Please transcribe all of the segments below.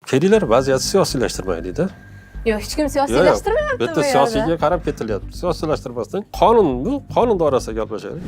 Kelinglar, vaziyatni siyosiylashtirmaylikda. Yo'q, hech kim siyosiylashtirmayapti Bu yerda siyosiyga qarab ketilyapti. Siyosiylashtirmasdan qonun, bu qonun doirasida gaplashaylik.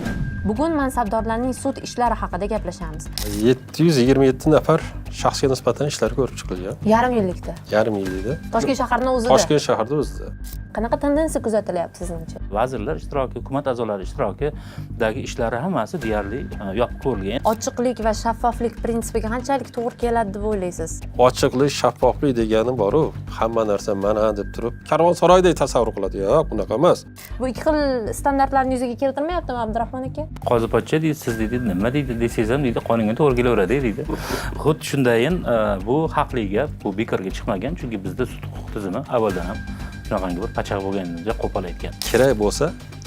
Bugun mansabdorlarning sud ishlari haqida gaplashamiz. 727 nafar shaxsga nisbatan ishlar ko'rib chiqilgan. Yarim yillikda. Yarim yillikda. Toshkent shahrining o'zida. Toshkent shahrida o'zida. Qanaqa tendensiya kuzatilyapti sizningcha? Vazirlar ishtiroki, hukumat a'zolari ishtirokidagi ishlari hammasi deyarli yopiq ko'rilgan. Ochiqlik va shaffoflik prinsipiga qanchalik to'g'ri keladi deb o'ylaysiz? Ochiqlik, shaffoflik degani boru, hamma narsa mana deb turib, karvonsaroydek tasavvur qiladi. Yo'q, bunaqa emas. Bu ikki xil standartlarni yuzaga keltirmayaptimi, Abdurahmon aka? Qozi pochcha deydi, siz deydi, nima deydi desangiz ham deydi, qonunga to'g'ri kelaveradi deydi. Xuddi shundayin bu haqli gap, bu bekorga chiqmagan, chunki bizda sud huquq tizimi avvaldan ham shunaqangi bir pachaq bo'lgan, qo'pol aytgan. Kerak bo'lsa,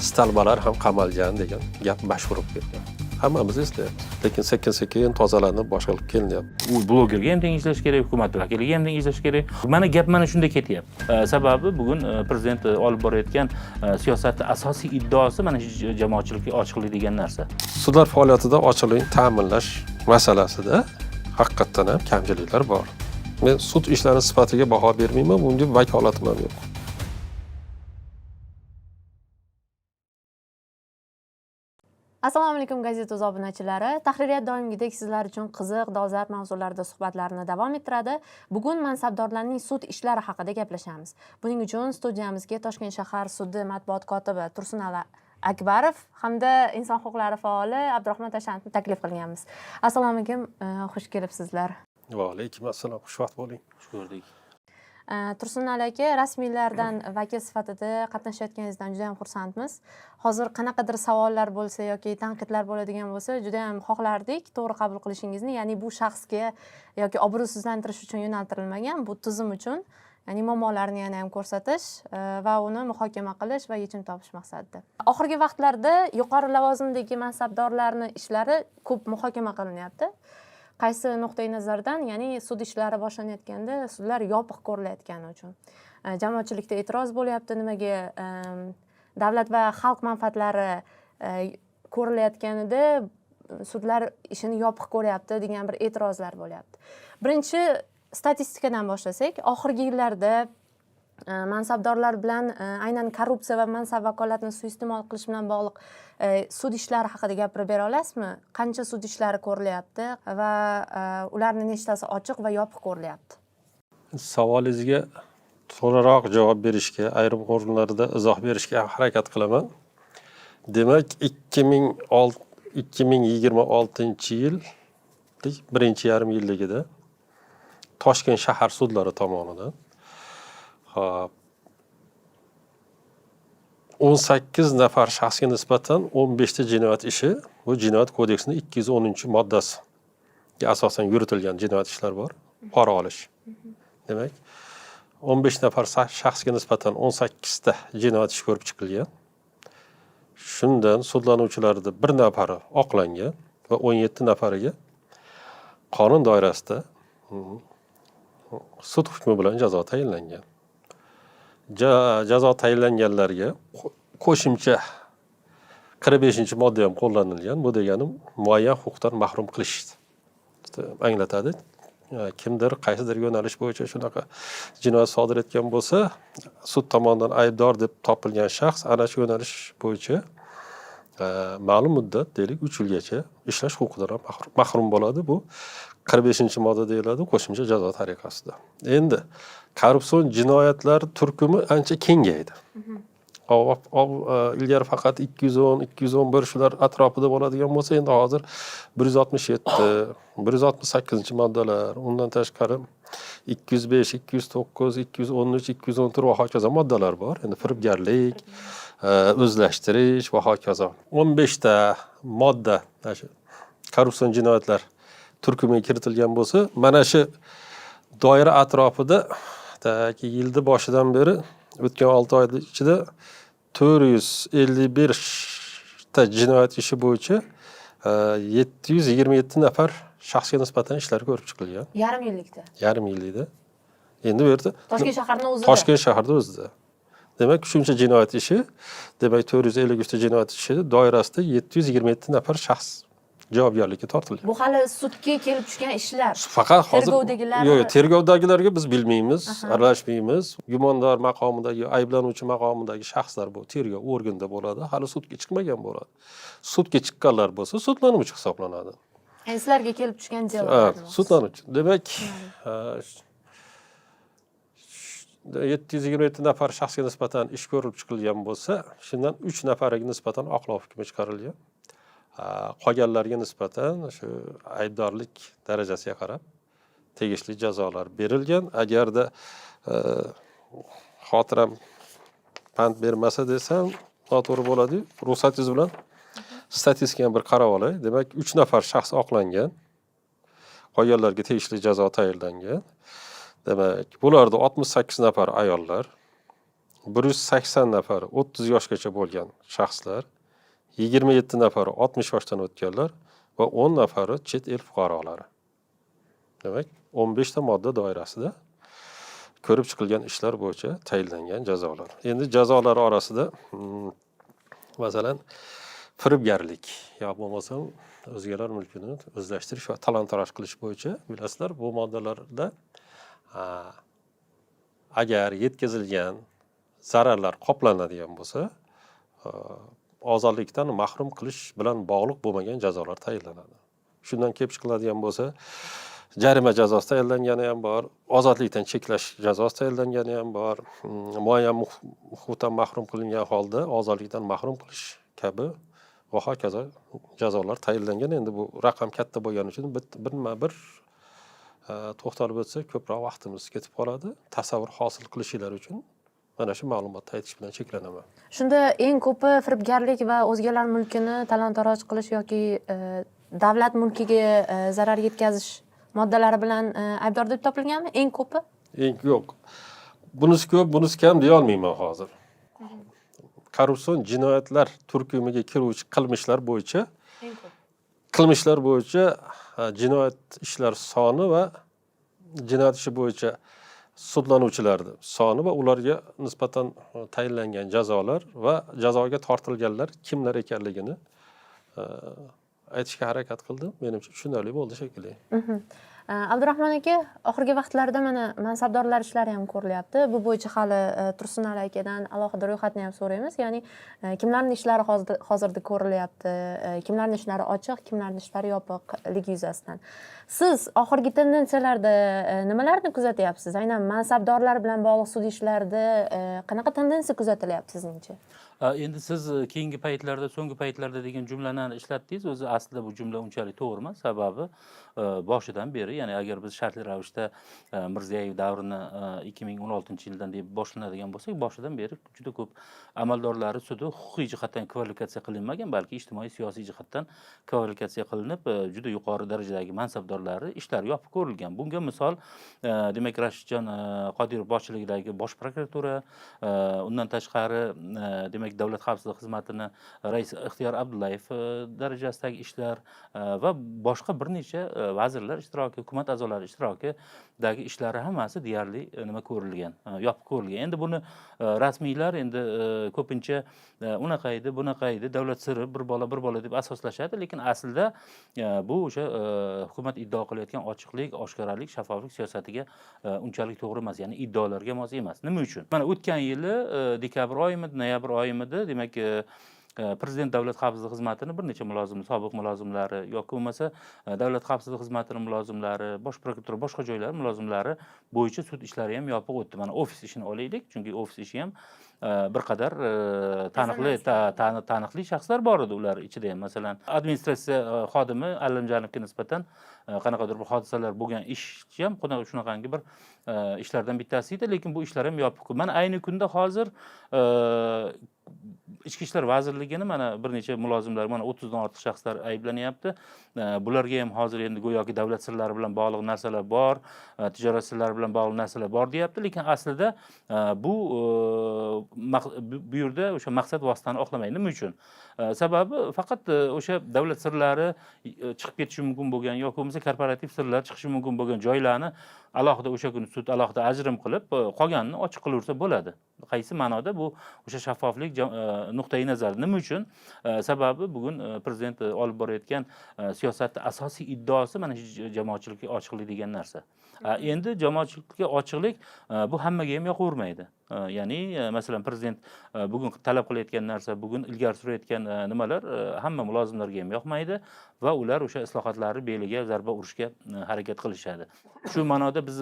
stalbalar ham qamalgan degan gap mashhur bo'lib ketgan. Hammamiz eslayapmiz. Lekin sekin-sekin tozalanib boshqa qilib kelinyapti. U blogerga ham teng ishlash kerak, hukumat vakiliga ham teng ishlash kerak. Mana gap mana shunda ketyapti. Sababi bugun prezident olib borayotgan siyosatni asosiy iddaosi mana shu jamoatchilikka ochiqlik degan narsa. Sudlar faoliyatida ochiqlikni ta'minlash masalasida haqiqatdan ham kamchiliklar bor. Men sud ishlari sifatiga baho bermayman, bunga vakolatim ham yo'q. Assalomu alaykum Gazeta.uz obunachilari. Tahririyat doimgidek sizlar uchun qiziq, dolzarb mavzularda suhbatlarni davom ettiradi. Bugun mansabdorlarning sud ishlari haqida gaplashamiz. Buning uchun studiyamizga Toshkent shahar sudi matbuot kotibi Tursunali Akbarov hamda inson huquqlari faoli Abdurahmon Tashanovni taklif qilganmiz. Assalomu alaykum, xush kelibsizlar. Va alaykum assalom, xushvaqt bo'ling. Xush ko'rdik. Tursunali aka, rasmiylardan vakil sifatida qatnashayotganingizdan juda ham xursandmiz. Hozir qanaqadir savollar bo'lsa yoki tanqidlar bo'ladigan bo'lsa, juda ham xohlardik to'g'ri qabul qilishingizni, ya'ni bu shaxsga yoki obro'sizlantirish uchun yo'naltirilmagan, bu tizim uchun, ya'ni muammolarni yana ham ko'rsatish va uni muhokama qilish va yechim topish maqsadida. Oxirgi vaqtlarda yuqori lavozimdagi mansabdorlarning ishlari ko'p muhokama qilinyapti. Qaysi nuqtai nazardan, ya'ni sud ishlari boshlanayotganda sudlar yopiq ko'rilayotgani uchun. Jamoatchilikda e'tiroz bo'lyapti, nimaga davlat va xalq manfaatlari ko'rilayotganida sudlar ishini yopiq ko'ryapti degan bir e'tirozlar bo'lyapti. Birinchi statistikadan boshlasak, oxirgi yillarda mansabdorlar bilan aynan korrupsiya va mansab vakolatini suiiste'mol qilish bilan bog'liq sud ishlari haqida gapirib bera olasizmi? Qancha sud ishlari ko'rilyapti va ularning nechtasi ochiq va yopiq ko'rilyapti? Savolingizga to'laroq javob berishga, ayrim o'rinlarda izoh berishga harakat qilaman. Demak, 2026 yil birinchi yarim yilligida Toshkent shahar sudlari tomonidan, hop, 18 nafar shaxsga nisbatan 15 ta jinoyat ishi, bu jinoyat kodeksining 210-moddasiga asosan yuritilgan jinoyat ishlar bor, pora olish. Demak, 15 nafar shaxsga nisbatan 18 ta jinoyat ishi ko'rib chiqilgan. Shundan sudlanuvchilarda bir nafari oqlangan va 17 nafariga qonun doirasida sud hukmi bilan jazo tayinlangan. Jazo tayinlanganlarga qo'shimcha 45-modda ham qo'llanilgan. Bu degani muayyan huquqdan mahrum qilish anglatadi. Kimdir qaysidir yo'nalish bo'yicha shunaqa jinoyat sodir etgan bo'lsa, sud tomonidan aybdor deb topilgan shaxs ana shu yo'nalish bo'yicha ma'lum muddat, deylik, 3 yilgacha ishlash huquqidan ham mahrum bo'ladi. Bu 45-modda deyiladi, qo'shimcha jazo tariqasida. Endi korrupsion jinoyatlar turkumi ancha kengaydi. Ilgari faqat 210, 211 shular atrofida bo'ladigan bo'lsa, endi hozir 167, 168-moddalar, undan tashqari 205, 209, 213, 214 va hokazo moddalar bor. Endi firibgarlik, o'zlashtirish va hokazo. 15 ta modda mana shu korrupsion jinoyatlar turkumiga kiritilgan bo'lsa, mana shu doira atrofida taki yilni boshidan beri o'tgan 6 oy ichida 451 ta jinoyat ishi bo'yicha 727 nafar shaxsga nisbatan ishlar ko'rib chiqilgan. Yarim yillikda. Yarim yillikda. Endi bu yerda Toshkent shahrining o'zida. Toshkent shahrida o'zida. Demak, shuncha jinoyat ishi, demak, 453 ta jinoyat ishi doirasida 727 nafar shaxs javobgarlikka tortilgan. Bu hali sudga kelib tushgan ishlar. Faqat hozir Tergovdagilar- Yo'q, tergovdagilarga biz bilmaymiz, aralashmaymiz. Gumondor maqomidagi, ayblanuvchi maqomidagi shaxslar bu tergov organida bo'ladi, hali sudga chiqmagan bo'ladi. Sudga chiqqanlar bo'lsa, sudlanuvchi hisoblanadi. Yani sizlarga kelib tushgan Ha, дело lar. Sudlanuvchi. Demak, 727 nafar shaxsga nisbatan ish ko'rilib chiqilgan bo'lsa, shundan 3 nafariga nisbatan oqlov hukmi chiqarilgan. Qolganlarga nisbatan shu aybdorlik darajasiga qarab tegishli jazolar berilgan. Agarda xotiram pand bermasa desam noto'g'ri bo'ladi. Ruxsatingiz bilan statistikani bir qarab olay. Demak, 3 nafar shaxs oqlangan. Qolganlarga tegishli jazo tayinlangan. Demak, bularda 68 nafar ayollar, 180 nafar 30 yoshgacha bo'lgan shaxslar, 27 nafari 60 yoshdan o'tganlar va 10 nafari chet el fuqarolari. Demak, 15 ta modda doirasida ko'rib chiqilgan ishlar bo'yicha tayinlangan jazolar. Endi jazolar orasida masalan, firibgarlik yo bo'lmasam o'zgalar mulkini o'zlashtirish va talon-taroj qilish bo'yicha, bilasizlar, bu moddalarda agar yetkazilgan zararlar qoplanadigan bo'lsa, ozodlikdan mahrum qilish bilan bog'liq bo'lmagan jazolar tayinlanadi. Shundan kelib chiqiladigan bo'lsa, jarima jazosi tayinlangani ham bor, ozodlikdan cheklash jazosi tayinlangani ham bor, muayyan huquqdan mahrum qilingan holda ozodlikdan mahrum qilish kabi va hokazo jazolar tayinlangan. Endi bu raqam katta bo'lgani uchun birma-bir to'xtalib o'tsak, ko'proq vaqtimiz ketib qoladi. Tasavvur hosil qilishinglar uchun mana shu ma'lumotni aytish bilan cheklanaman. Shunda eng ko'pi firibgarlik va o'zgalar mulkini talon-taroj qilish yoki davlat mulkiga zarar yetkazish moddalari bilan aybdor deb topilganmi? Eng ko'pi? Eng yo'q. Bunisi ko'p, bunisi kam deya olmayman hozir. Korrupsion jinoyatlar turkumiga kiruvchi qilmishlar bo'yicha Eng ko'p. qilmishlar bo'yicha jinoyat ishlar soni va jinoyat ishi bo'yicha sudlanuvchilarni soni va ularga nisbatan tayinlangan jazolar va jazoga tortilganlar kimlar ekanligini aytishga harakat qildim. Menimcha, tushunarli bo'ldi shekilli. Abdurahmon aka, oxirgi vaqtlarda mana mansabdorlar ishlari ham ko'rilyapti. Bu bo'yicha hali Tursunali akadan alohida ro'yxatni ham so'raymiz. Ya'ni kimlarning ishlari hozirda ko'rilyapti, kimlarning ishlari ochiq, kimlarning ishlari yopiqligi yuzasidan. Siz oxirgi tendensiyalarda nimalarni kuzatyapsiz? Aynan mansabdorlar bilan bog'liq sud ishlarida qanaqa tendensiya kuzatilyapti sizningcha? Endi siz keyingi paytlarda, so'nggi paytlarda degan jumlani ishlatdingiz. O'zi aslida bu jumla unchalik to'g'ri emas. Sababi boshidan beri, ya'ni agar biz shartli ravishda Mirziyoyev davrini 2016-yildan deb boshlanadigan bo'lsak, boshidan beri juda ko'p amaldorlari sudi huquqiy jihatdan kvalifikatsiya qilinmagan, balki ijtimoiy siyosiy jihatdan kvalifikatsiya qilinib, juda yuqori darajadagi mansabdorlari ishlari yopiq ko'rilgan. Bunga misol, demak, Rashidjon Qodirov boshchiligidagi bosh prokuratura, undan tashqari, demak, Davlat xavfsizlik xizmatini raisi Ixtiyor Abdullayev darajasidagi ishlar va boshqa bir necha vazirlar ishtiroki, hukumat a'zolari ishtirokidagi ishlari hammasi deyarli nima ko'rilgan, yopiq ko'rilgan. Endi buni rasmiylar endi ko'pincha unaqa edi, bunaqa edi, davlat siri, bir bola bir bola deb asoslashadi, lekin aslida bu o'sha hukumat iddao qilayotgan ochiqlik, oshkoralik, shaffoflik siyosatiga unchalik to'g'ri emas, ya'ni iddaolarga mos emas. Nima uchun? Mana o'tgan yili dekabr oyimidi, noyabr oyimidi, demak, Prezident Davlat xavfsizlik xizmatini bir necha mulozim, sobiq mulozimlari yoki bo'lmasa Davlat xavfsizlik xizmatini mulozimlari, bosh prokuratura, boshqa joylar mulozimlari bo'yicha sud ishlari ham yopiq o'tdi. Mana ofis ishini olaylik, chunki ofis ishi ham bir qadar taniqli taniqli shaxslar bor edi ular ichida ham. Masalan, administratsiya xodimi Allamjanovga nisbatan qanaqadir bir hodisalar bo'lgan ish ham xuddi shunaqangi bir ishlardan bittasi edi, lekin bu ishlar ham yopiq. Mana ayni kunda hozir Ichki ishlar vazirligini mana bir necha mulozimlar, mana 30 dan ortiq shaxslar ayblanyapti. Bularga ham hozir endi go'yoki davlat sirlari bilan bog'liq narsalar bor, tijorat sirlari bilan bog'liq narsalar bor deyapti, lekin aslida bu Bu yerda o'sha maqsad vositani oqlamaydi. Nima uchun? Sababi faqat o'sha davlat sirlari chiqib ketishi mumkin bo'lgan yoki bo'lmasa korporativ sirlar chiqishi mumkin bo'lgan joylarni alohida o'sha kuni sud alohida ajrim qilib, qolganini ochiq qilaversa bo'ladi. Qaysi ma'noda bu o'sha shaffoflik nuqtai nazari. Nima uchun? Sababi bugun prezident olib borayotgan siyosatni asosiy iddaosi mana shu jamoatchilikka ochiqlik degan narsa. Endi jamoatchilikka ochiqlik bu hammaga ham yoqavermaydi. Ya'ni masalan, prezident bugun talab qilayotgan narsa, bugun ilgari surayotgan nimalar hamma mulozimlarga ham yoqmaydi va ular o'sha islohotlarni beliga zarba urishga harakat qilishadi. Shu ma'noda biz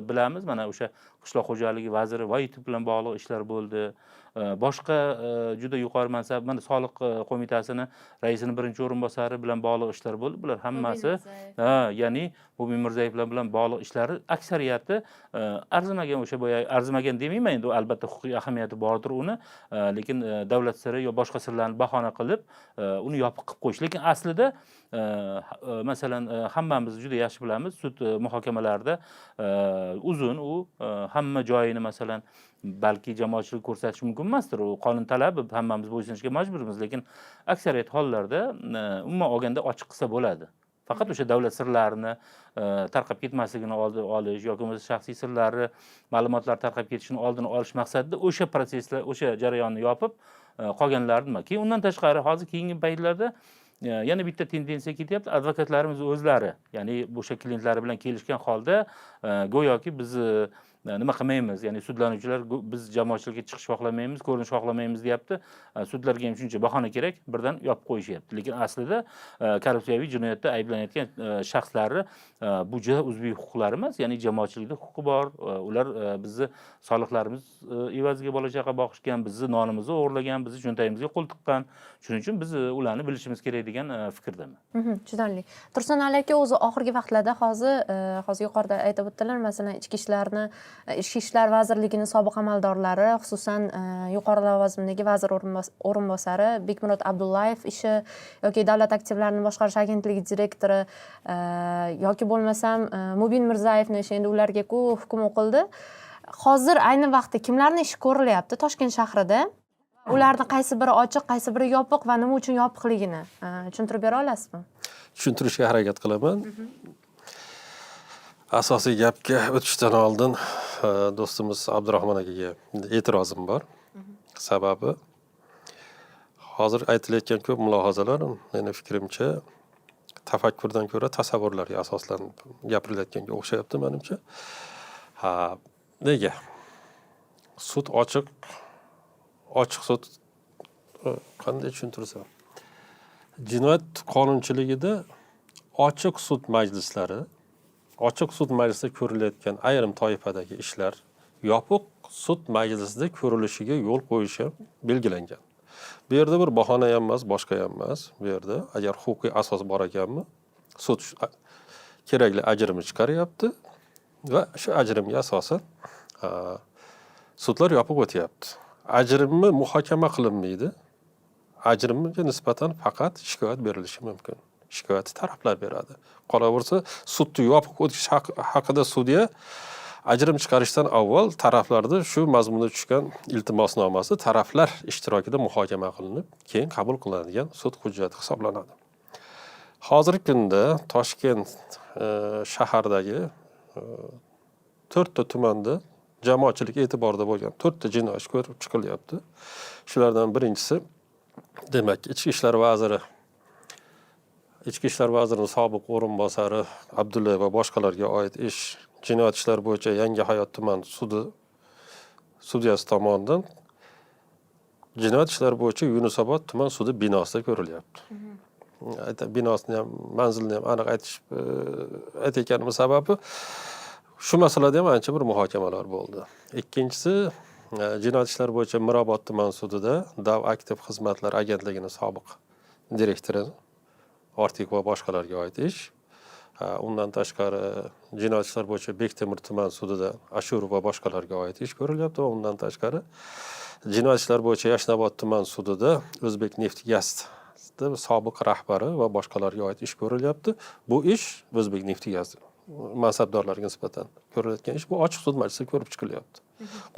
bilamiz, mana o'sha qishloq xo'jaligi vaziri Voitov bilan bog'liq ishlar bo'ldi. Boshqa juda yuqori mansab, mana soliq qo'mitasini raisini birinchi o'rinbosari bilan bog'liq ishlar bo'ldi. Bular hammasi, ha, ya'ni Mo'min Mirzayevlar bilan bog'liq ishlari aksariyati arzimagan, o'sha boya arzimagan demayman endi, albatta huquqiy ahamiyati bordir uni, lekin davlat siri yo boshqa sirlarni bahona qilib uni yopiq qilib qo'yish. Lekin aslida masalan, hammamiz juda yaxshi bilamiz, sud muhokamalarida uzun u hamma joyini, masalan, balki jamoatchilik ko'rsatish mumkin emasdir, u qonun talabi, hammamiz bo'ysunishga majburmiz, lekin aksariyat hollarda umuman olganda ochiq qilsa bo'ladi. Faqat o'sha davlat sirlarini tarqab ketmasligini oldini olish yoki bo'lmasa shaxsiy sirlari, ma'lumotlar tarqab ketishini oldini olish maqsadida o'sha protsesslar, o'sha jarayonni yopib, qolganlarini nima. Keyin undan tashqari hozir keyingi paytlarda yana bitta tendensiya ketyapti. Advokatlarimiz o'zlari, ya'ni o'sha klientlari bilan kelishgan holda go'yoki biz nima qilmaymiz, ya'ni sudlanuvchilar biz jamoatchilikka chiqish xohlamaymiz, ko'rinish xohlamaymiz deyapti. Sudlarga ham shuncha bahona kerak, birdan yopib qo'yishyapti. Lekin aslida korrupsiyaviy jinoyatda ayblanayotgan shaxslarni bu juda uzviy huquqlari emas, ya'ni jamoatchilikda huquqi bor. Ular bizni soliqlarimiz evaziga bola chaqa boqishgan, bizni nonimizni o'g'irlagan, bizni cho'ntagimizga qo'l tiqqan. Shuning uchun biz ularni bilishimiz kerak degan fikrdaman. Tushunarli. Tursunali aka, o'zi oxirgi vaqtlarda hozir yuqorida aytib o'tdilar, masalan, Ichki ishlar vazirligini sobiq amaldorlari, xususan yuqori lavozimdagi vazir o'rinbosari Bekmurod Abdullayev ishi yoki Davlat aktivlarini boshqarish agentligi direktori yoki bo'lmasam Mubin Mirzayevni ishi, endi ularga-ku hukm o'qildi. Hozir ayni vaqtda kimlarni ishi ko'rilyapti Toshkent shahrida? Ularni qaysi biri ochiq, qaysi biri yopiq va nima uchun yopiqligini tushuntirib bera olasizmi? Tushuntirishga harakat qilaman. Asosiy gapga o'tishdan oldin do'stimiz Abdurahmon akaga e'tirozim bor. Sababi hozir aytilayotgan ko'p mulohazalar, meni fikrimcha, tafakkurdan ko'ra tasavvurlarga asoslanib gapirilayotganga o'xshayapti manimcha. Ha, nega? Sud ochiq, ochiq sud qanday tushuntirsam? Jinoyat qonunchiligida ochiq sud majlislari, ochiq sud majlisida ko'rilayotgan ayrim toifadagi ishlar yopiq sud majlisida ko'rilishiga yo'l qo'yishi belgilangan. Bu yerda bir bahona ham emas, boshqa ham emas. Bu yerda agar huquqiy asos bor ekanmi, sud kerakli ajrimni chiqaryapti va shu ajrimga asosan sudlar yopiq o'tyapti. Ajrimni muhokama qilinmaydi. Ajrimga nisbatan faqat shikoyat berilishi mumkin. Shikoyatni taraflar beradi. Qolaversa, sudni yopiq o'tish haqida sudya ajrim chiqarishdan avval taraflarda shu mazmunda tushgan iltimosnomasi taraflar ishtirokida muhokama qilinib, keyin qabul qilinadigan sud hujjati hisoblanadi. Hozirgi kunda Toshkent shahardagi to'rtta tumanda jamoatchilik e'tiborida bo'lgan to'rtta jinoiy ish ko'rib chiqilyapti. Shulardan birinchisi, demak, Ichki ishlar vazirining sobiq o'rinbosari Abdullayev va boshqalarga oid ish jinoyat ishlari bo'yicha Yangi Hayot tuman sudi sudyasi tomonidan jinoyat ishlari bo'yicha Yunusobod tuman sudi binosida ko'rilyapti. Binosini ham, manzilini ham aniq aytayotganimiz sababi shu masalada ham ancha bir muhokamalar bo'ldi. Ikkinchisi, jinoyat ishlari bo'yicha Mirobod tuman sudida Dav aktiv xizmatlar agentligining sobiq direktori Ortiq va boshqalarga oid ish. Undan tashqari jinoyat ishlari bo'yicha Bektemir tuman sudida Ashurov va boshqalarga oid ish ko'rilyapti va undan tashqari jinoyat ishlari bo'yicha Yashnobod tuman sudida O'zbek neft gaz sobiq rahbari va boshqalarga oid ish ko'rilyapti. Bu ish O'zbek neft gaz mansabdorlariga nisbatan ko'rilayotgan ish, bu ochiq sud majlisida ko'rib chiqilyapti.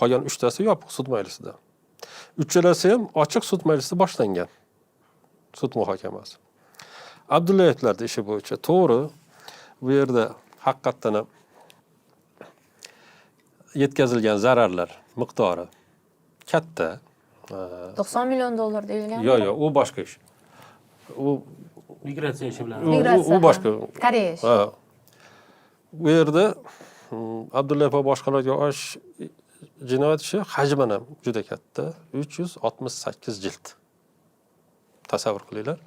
Qolgan uchtasi yopiq sud majlisida. Uchalasi ham ochiq sud majlisida boshlangan sud muhokamasi. Abdullayevlarni ishi bo'yicha to'g'ri, bu yerda haqiqatdan ham yetkazilgan zararlar miqdori katta. 90 million dollar deyilgan. Yo'q, u boshqa ish. U Migratsiya ishi bilan. Migratsiya, u boshqa. Koreya ishi. Ha. Bu yerda Abdullayev va boshqalarga osh jinoyat ishi hajman ham juda katta. 368 jild. Tasavvur qilinglar.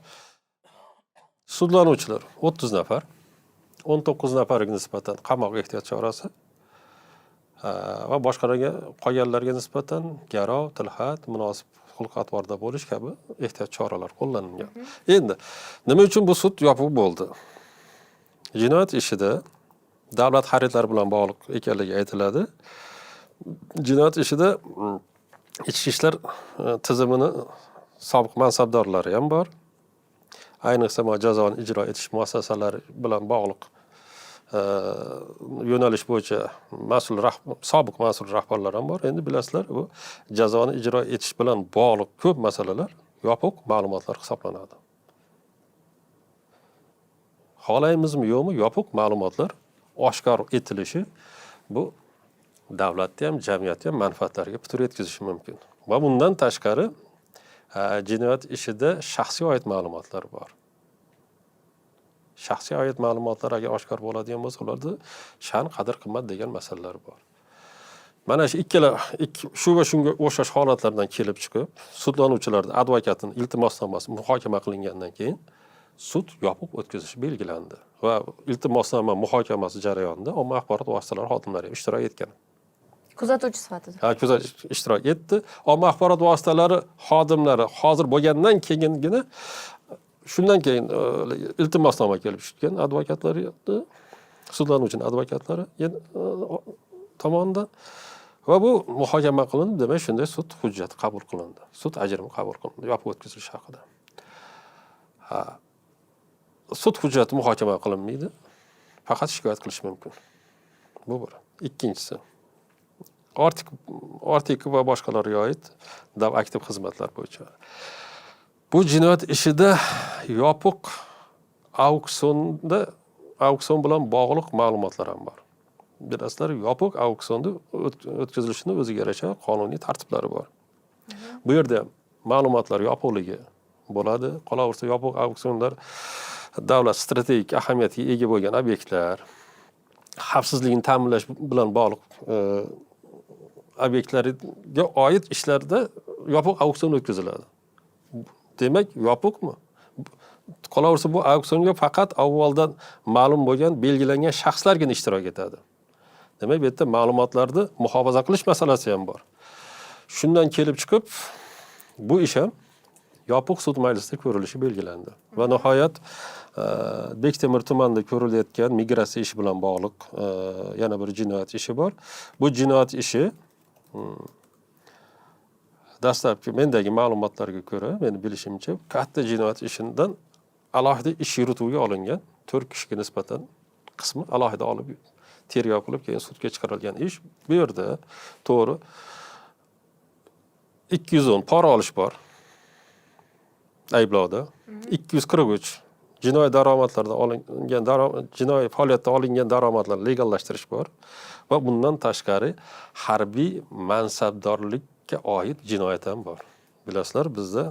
Sudlanuvchilar 30 nafar. 19 nafariga nisbatan qamoq ehtiyot chorasi va boshqalarga, qolganlarga nisbatan garov, tilxat, munosib xulq atvorda bo'lish kabi ehtiyot choralar qo'llanilgan. Endi nima uchun bu sud yopiq bo'ldi? Jinoyat ishida davlat xaridlari bilan bog'liq ekanligi aytiladi. Jinoyat ishida ichki ishlar tizimini sobiq mansabdorlari ham bor. Ayniqsa jazoni ijro etish muassasalari bilan bog'liq yo'nalish bo'yicha mas'ul sobiq mas'ul rahbarlar ham bor. Endi bilasizlar, bu jazoni ijro etish bilan bog'liq ko'p masalalar yopiq ma'lumotlar hisoblanadi. Xohlaymizmi yo'qmi, yopiq ma'lumotlar oshkor etilishi bu davlatni ham, jamiyatni ham manfaatlariga putur yetkazishi mumkin. Va bundan tashqari jinoyat ishida shaxsga oid ma'lumotlar bor. Shaxsga oid ma'lumotlar agar oshkor bo'ladigan bo'lsa, ularda sha'n, qadr qimmat degan masalalar bor. Mana shu ikkala shu va shunga o'xshash holatlardan kelib chiqib, sudlanuvchilarning advokatini iltimosnomasi muhokama qilingandan keyin sud yopiq o'tkazishi belgilandi va iltimosnoma muhokamasi jarayonida omma axborot vositalari xodimlari ham ishtirok etgan. Kuzatuvchi sifatida. Ha, kuzatish ishtirok etdi. Omma axborot vositalari xodimlari hozir bo'lgandan keyingina, shundan keyin iltimosnoma kelib tushgan advokatlar, sudlanuvchini advokatlari tomonidan va bu muhokama qilindi. Demak, shunday sud hujjati qabul qilindi. Sud ajrimi qabul qilindi, yopiq o'tkazilishi haqida. Ha. Sud hujjati muhokama qilinmaydi. Faqat shikoyat qilish mumkin. Bu bir. Ikkinchisi, Ortiqov va boshqalarga oid da'vo aktiv xizmatlar bo'yicha. Bu jinoyat ishida yopiq auksion bilan bog'liq ma'lumotlar ham bor. Bilasizlar, yopiq auksionda o'tkazilishini o'ziga yarasha qonuniy tartiblari bor. Bu yerda ham ma'lumotlar yopiqligi bo'ladi. Qolaversa, yopiq auksionlar davlat strategik ahamiyatiga ega bo'lgan obyektlar, xavfsizligini ta'minlash bilan bog'liq obyektlarga oid ishlarda yopiq auksion o'tkaziladi. Demak, yopiqmi? Qolaversa, bu auksionga faqat avvaldan ma'lum bo'lgan, belgilangan shaxslargina ishtirok etadi. Demak, bu yerda ma'lumotlarni muhofaza qilish masalasi ham bor. Shundan kelib chiqib, bu ish ham yopiq sud majlisida ko'rilishi belgilandi. Va nihoyat Bektemir tumanida ko'rilayotgan migratsiya ishi bilan bog'liq yana bir jinoyat ishi bor. Bu jinoyat ishi dastlabki mendagi ma'lumotlarga ko'ra, meni bilishimcha, katta jinoyat ishidan alohida ish yurituvga olingan 4 kishiga nisbatan qismi alohida olib tergov qilib, keyin sudga chiqarilgan ish. Bu yerda to'g'ri 210 pora olish bor ayblovda, 243 jinoiy daromadlardan olingan jinoiy faoliyatda olingan daromadlarni legallashtirish bor va bundan tashqari harbiy mansabdorlikka oid jinoyat ham bor. Bilasizlar, bizda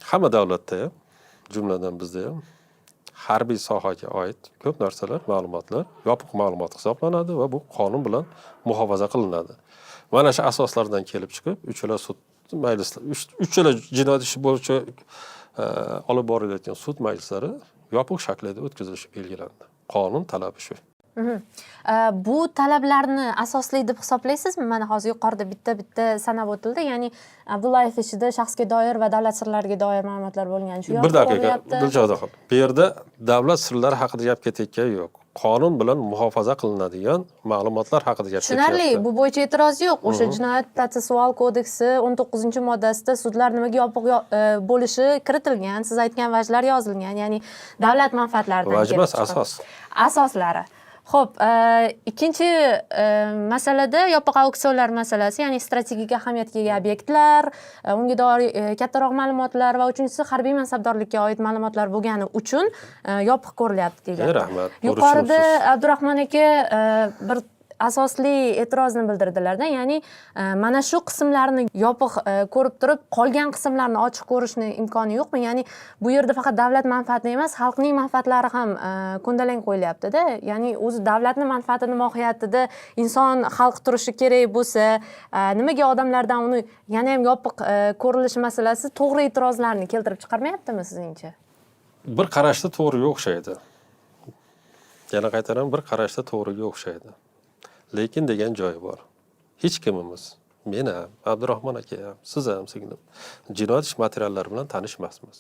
hamma davlatda ham, jumladan bizda ham harbiy sohaga oid ko'p narsalar, ma'lumotlar yopiq ma'lumot hisoblanadi va bu qonun bilan muhofaza qilinadi. Mana shu asoslardan kelib chiqib, uchala sud majlislar, uchala jinoyat ishi bo'yicha olib borilayotgan sud majlislari yopiq shaklda o'tkazilishi belgilandi. Qonun talabi shu. Bu talablarni asosli deb hisoblaysizmi? Mana hozir yuqorida bitta-bitta sanab o'tildi. Ya'ni Abdullayev ishida shaxsga doir va davlat sirlariga doir ma'lumotlar bo'lgan. Shu Bir yopiq daqiqa, bo'lyapti. Dilshoda xonim. Bu yerda davlat sirlari haqida gap ketayotgani yo'q. Qonun bilan muhofaza qilinadigan ma'lumotlar haqida gap Tushunarli, ketyapti. bu bo'yicha e'tiroz yo'q. O'sha jinoyat protsessual kodeksi 19-moddasida sudlar nimaga yopiq bo'lishi kiritilgan. Siz aytgan vajlar yozilgan. Ya'ni davlat manfaatlaridan Vaj kelib emas, chiqib. asos. Asoslari. Xo'p, ikkinchi masalada yopiq auksionlar masalasi, ya'ni strategik ahamiyatga ega obyektlar, unga doir kattaroq ma'lumotlar va uchinchisi harbiy mansabdorlikka oid ma'lumotlar bo'lgani uchun yopiq ko'rilyapti deyilyapti. Rahmat, Yuqorida ko'rishimsiz. Abdurahmon aka bir asosli e'tirozni bildirdilarda, ya'ni mana shu qismlarni yopiq ko'rib turib, qolgan qismlarni ochiq ko'rishni imkoni yo'qmi? Ya'ni bu yerda faqat davlat manfaati emas, xalqning manfaatlari ham ko'ndalang qo'yilyapti-da. Ya'ni o'zi davlatni manfaatini mohiyatida inson, xalq turishi kerak bo'lsa, nimaga odamlardan uni yana ham yopiq ko'rilishi masalasi to'g'ri e'tirozlarni keltirib chiqarmayaptimi sizningcha? Bir qarashda to'g'riga o'xshaydi. Yana qaytaraman, bir qarashda to'g'riga o'xshaydi. Lekin degan joyi bor. Hech kimimiz, men ham, Abdurahmon aka ham, siz ham singlim, jinoyat ish materiallari bilan tanishmasmiz.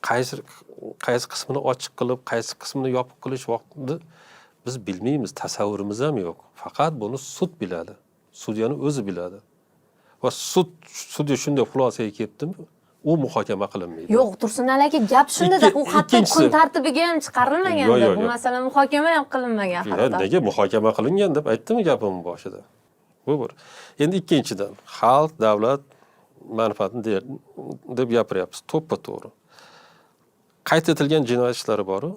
Qaysi qismini ochiq qilib, qaysi qismini yopiq qilish vaqtida biz bilmaymiz, tasavvurimiz ham yo'q. Faqat buni sud biladi. Sudyani o'zi biladi. Va sudya shunday xulosaga kelibdimi, u muhokama qilinmaydi. Yo'q, Tursunali aka, gap shunda-da, u hatto Ikkinchisi. kun tartibiga ham chiqarilmaganda, Yo'q, yo'q, bu yo'q. masala muhokama ham qilinmagan hatto. Nega muhokama qilingan deb aytdimi gapimni boshida? Bu bir. Endi ikkinchidan, xalq, davlat manfaatini deb gapiryapmiz. To'ppa-to'g'ri. Qayd etilgan jinoyat ishlari bor-u,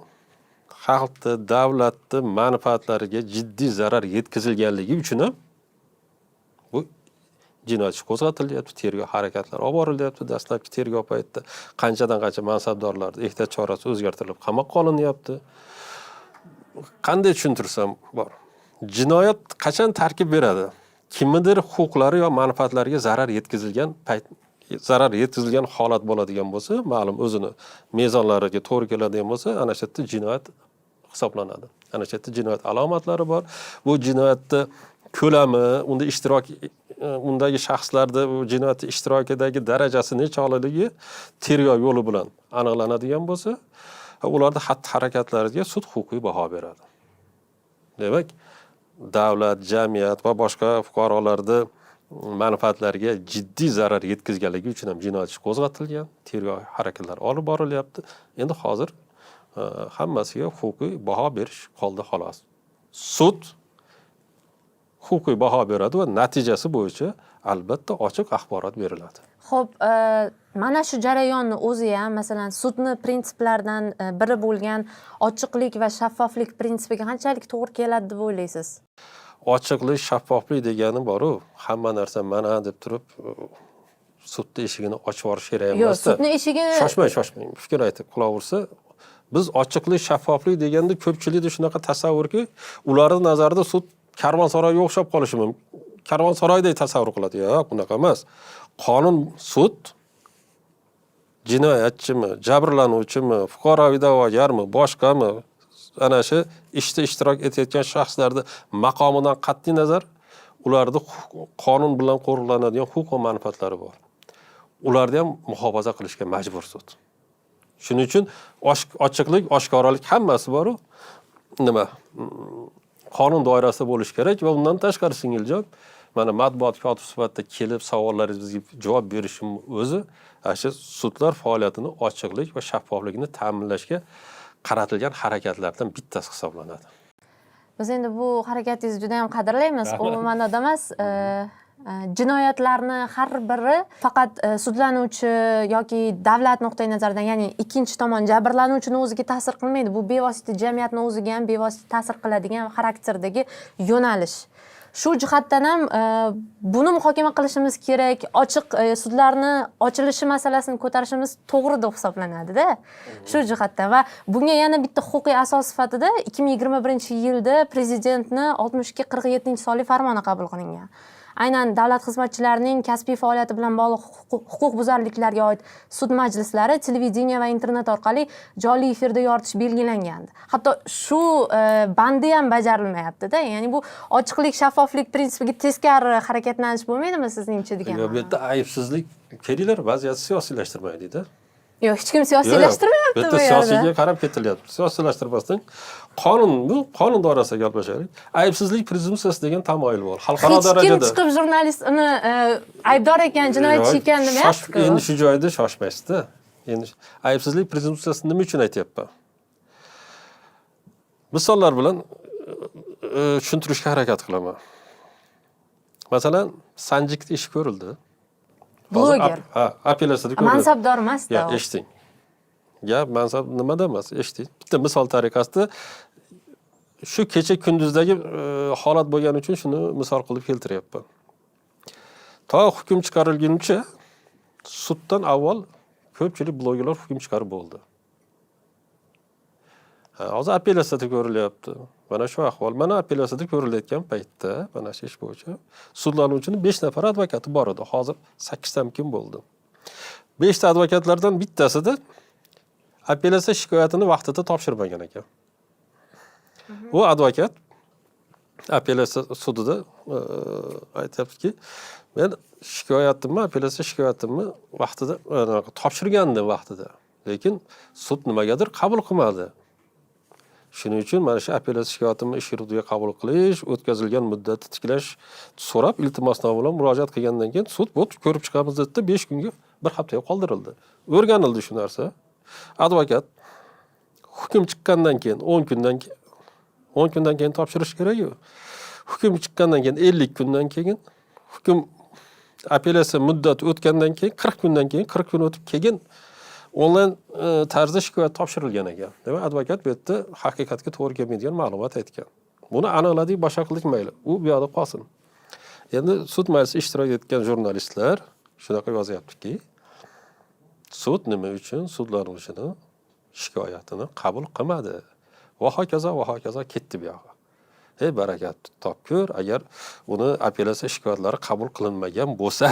xalqni, davlatni manfaatlariga jiddiy zarar yetkazilganligi uchun ham bu jinoyat ishi qo'zg'atilyapti, tergov harakatlari olib borilyapti. Dastlabki tergov paytida qanchadan qancha mansabdorlar ehtiyot chorasi o'zgartirilib qamoqqa olinyapti. Qanday tushuntirsam bor. Jinoyat qachon tarkib beradi? Kimnidir huquqlari yo manfaatlariga zarar yetkazilgan payt, zarar yetkazilgan holat bo'ladigan bo'lsa, ma'lum o'zini mezonlariga to'g'ri keladigan bo'lsa, ana shu yerda jinoyat hisoblanadi. Ana shu yerda jinoyat alomatlari bor. Bu jinoyatni ko'lami, unda ishtirok, undagi shaxslarda bu jinoyatda ishtirokidagi darajasi nechog'ligi tergov yo'li bilan aniqlanadigan bo'lsa, ularda xatti-harakatlariga sud huquqiy baho beradi. Demak, davlat, jamiyat va boshqa fuqarolarni manfaatlariga jiddiy zarar yetkazganligi uchun ham jinoyat ishi qo'zg'atilgan, tergov harakatlari olib borilyapti. Endi hozir hammasiga huquqiy baho berish qoldi xolos. Sud huquqiy baho beradi va natijasi bo'yicha albatta ochiq axborot beriladi. Xo'p, mana shu jarayonni o'zi ham, masalan, sudni prinsiplaridan biri bo'lgan ochiqlik va shaffoflik prinsipiga qanchalik to'g'ri keladi deb o'ylaysiz? Ochiqlik, shaffoflik degani bor-u, hamma narsa mana deb turib sudni eshigini ochib yuborish kerak Yo'q, emasda. sudni eshigini Shoshmang, shoshmang. Fikr aytib quloq ursa, biz ochiqlik, shaffoflik deganda ko'pchilikda shunaqa tasavvurki, ularning nazarida sud karvonsaroyga o'xshab qolishi mumkin. Karvonsaroydek tasavvur qiladi. Yo'q, bunaqa emas. Qonun sud jinoyatchimi, jabrlanuvchimi, fuqaroviy da'vogarmi, boshqami, ana shu ishda ishtirok etayotgan shaxslarni maqomidan qat'iy nazar ularni qonun bilan qo'riqlanadigan huquq va manfaatlari bor. Ularni ham muhofaza qilishga majbur sud. Shuning uchun ochiqlik, oshkoralik hammasi bor-u, nima, qonun doirasida bo'lishi kerak va undan tashqari singiljon, mana matbuot kotibi sifatida kelib savollaringizga javob berishim o'zi ana shu sudlar faoliyatini ochiqlik va shaffoflikni ta'minlashga qaratilgan harakatlardan bittasi hisoblanadi. Biz endi bu harakatingizni juda ham qadrlaymiz. U ma'noda emas, jinoyatlarni har biri faqat sudlanuvchi yoki davlat nuqtai nazaridan, ya'ni ikkinchi tomon jabrlanuvchini o'ziga ta'sir qilmaydi. Bu bevosita jamiyatni o'ziga ham bevosita ta'sir qiladigan xarakterdagi yo'nalish. Shu jihatdan ham buni muhokama qilishimiz kerak, ochiq sudlarni ochilishi masalasini ko'tarishimiz to'g'ri deb hisoblanadi-da. Shu jihatdan va bunga yana bitta huquqiy asos sifatida 2021-yilda prezidentni 6247-sonli farmoni qabul qilingan. Aynan davlat xizmatchilarining kasbiy faoliyati bilan bog'liq huquqbuzarliklarga oid sud majlislari televideniye va internet orqali jonli efirda yoritish belgilangandi. Hatto shu bandi ham bajarilmayapti-da. Ya'ni bu ochiqlik, shaffoflik prinsipiga teskari harakatlanish bo'lmaydimi sizningcha degan? Yo'q, bu yerda aybsizlik kelinglar, vaziyatni siyosiylashtirmaylik-da. Yo'q, hech kim siyosiylashtirmayapti Bu yerda bu yerda. siyosiyga qarab ketilyapti. Siyosiylashtirmasdan qonun, bu qonun doirasida gaplashaylik. Aybsizlik prezumpsiyasi degan tamoyil bor. Xalqaro Hech kim darajada. chiqib jurnalist uni aybdor ekan, jinoyatchi ekan demayapti-ku. Endi shu joyda shoshmaysizda. Endi aybsizlik prezumpsiyasini nima uchun aytyapman? Misollar bilan tushuntirishga harakat qilaman. Masalan, Sanjikni ishi ko'rildi. Hozir Bloger. Ha, apellyatsiyada ko'rildi. Mansabdor emasda Ya, u. eshiting. Gap mansab nimada emas, eshiting. Bitta misol tariqasida shu kecha kunduzdagi holat bo'lgani uchun shuni misol qilib keltiryapman. To hukm chiqarilguncha suddan avval ko'pchilik blogerlar hukm chiqarib bo'ldi. Ha, hozir apellyatsiyada ko'rilyapti. Mana shu ahvol. Mana apellyatsiyada ko'rilayotgan paytda mana shu ish bo'yicha sudlanuvchini 5 nafar advokati bor edi. Hozir 8 ta kim bo'ldi? 5 ta advokatlardan bittasida apellyatsiya shikoyatini vaqtida topshirmagan ekan. U advokat apellyatsiya sudida aytyaptiki, men shikoyatimni, apellyatsiya shikoyatimni vaqtida topshirgandim vaqtida. Lekin sud nimagadir qabul qilmadi. Shuning uchun mana shu apellyatsiya shikoyatimni ish yurituviga qabul qilish, o'tkazilgan muddatni tiklash so'rab iltimosnoma bilan murojaat qilgandan keyin sud bu ko'rib chiqamiz dedi, 5 kunga, bir haftaga qoldirildi. O'rganildi shu narsa. Advokat hukm chiqqandan keyin 10 kundan keyin, 10 kundan keyin topshirish kerak-ku. Hukm chiqqandan keyin 50 kundan keyin, hukm apellyatsiya muddati o'tgandan keyin 40 kundan keyin, 40 kun o'tib keyin onlayn tarzda shikoyat topshirilgan ekan. Demak, advokat bu yerda haqiqatga to'g'ri kelmaydigan ma'lumot aytgan. Buni aniqladik, boshqa qildik, mayli. U bu yoqda qolsin. Endi sud majlisida ishtirok etgan jurnalistlar shunaqa yozyaptiki, sud nima uchun sudlanuvchini shikoyatini qabul qilmadi? Va hokazo, va hokazo ketdi bu yoqqa. Ey, barakat topkur, agar uni apellyatsiya shikoyatlari qabul qilinmagan bo'lsa,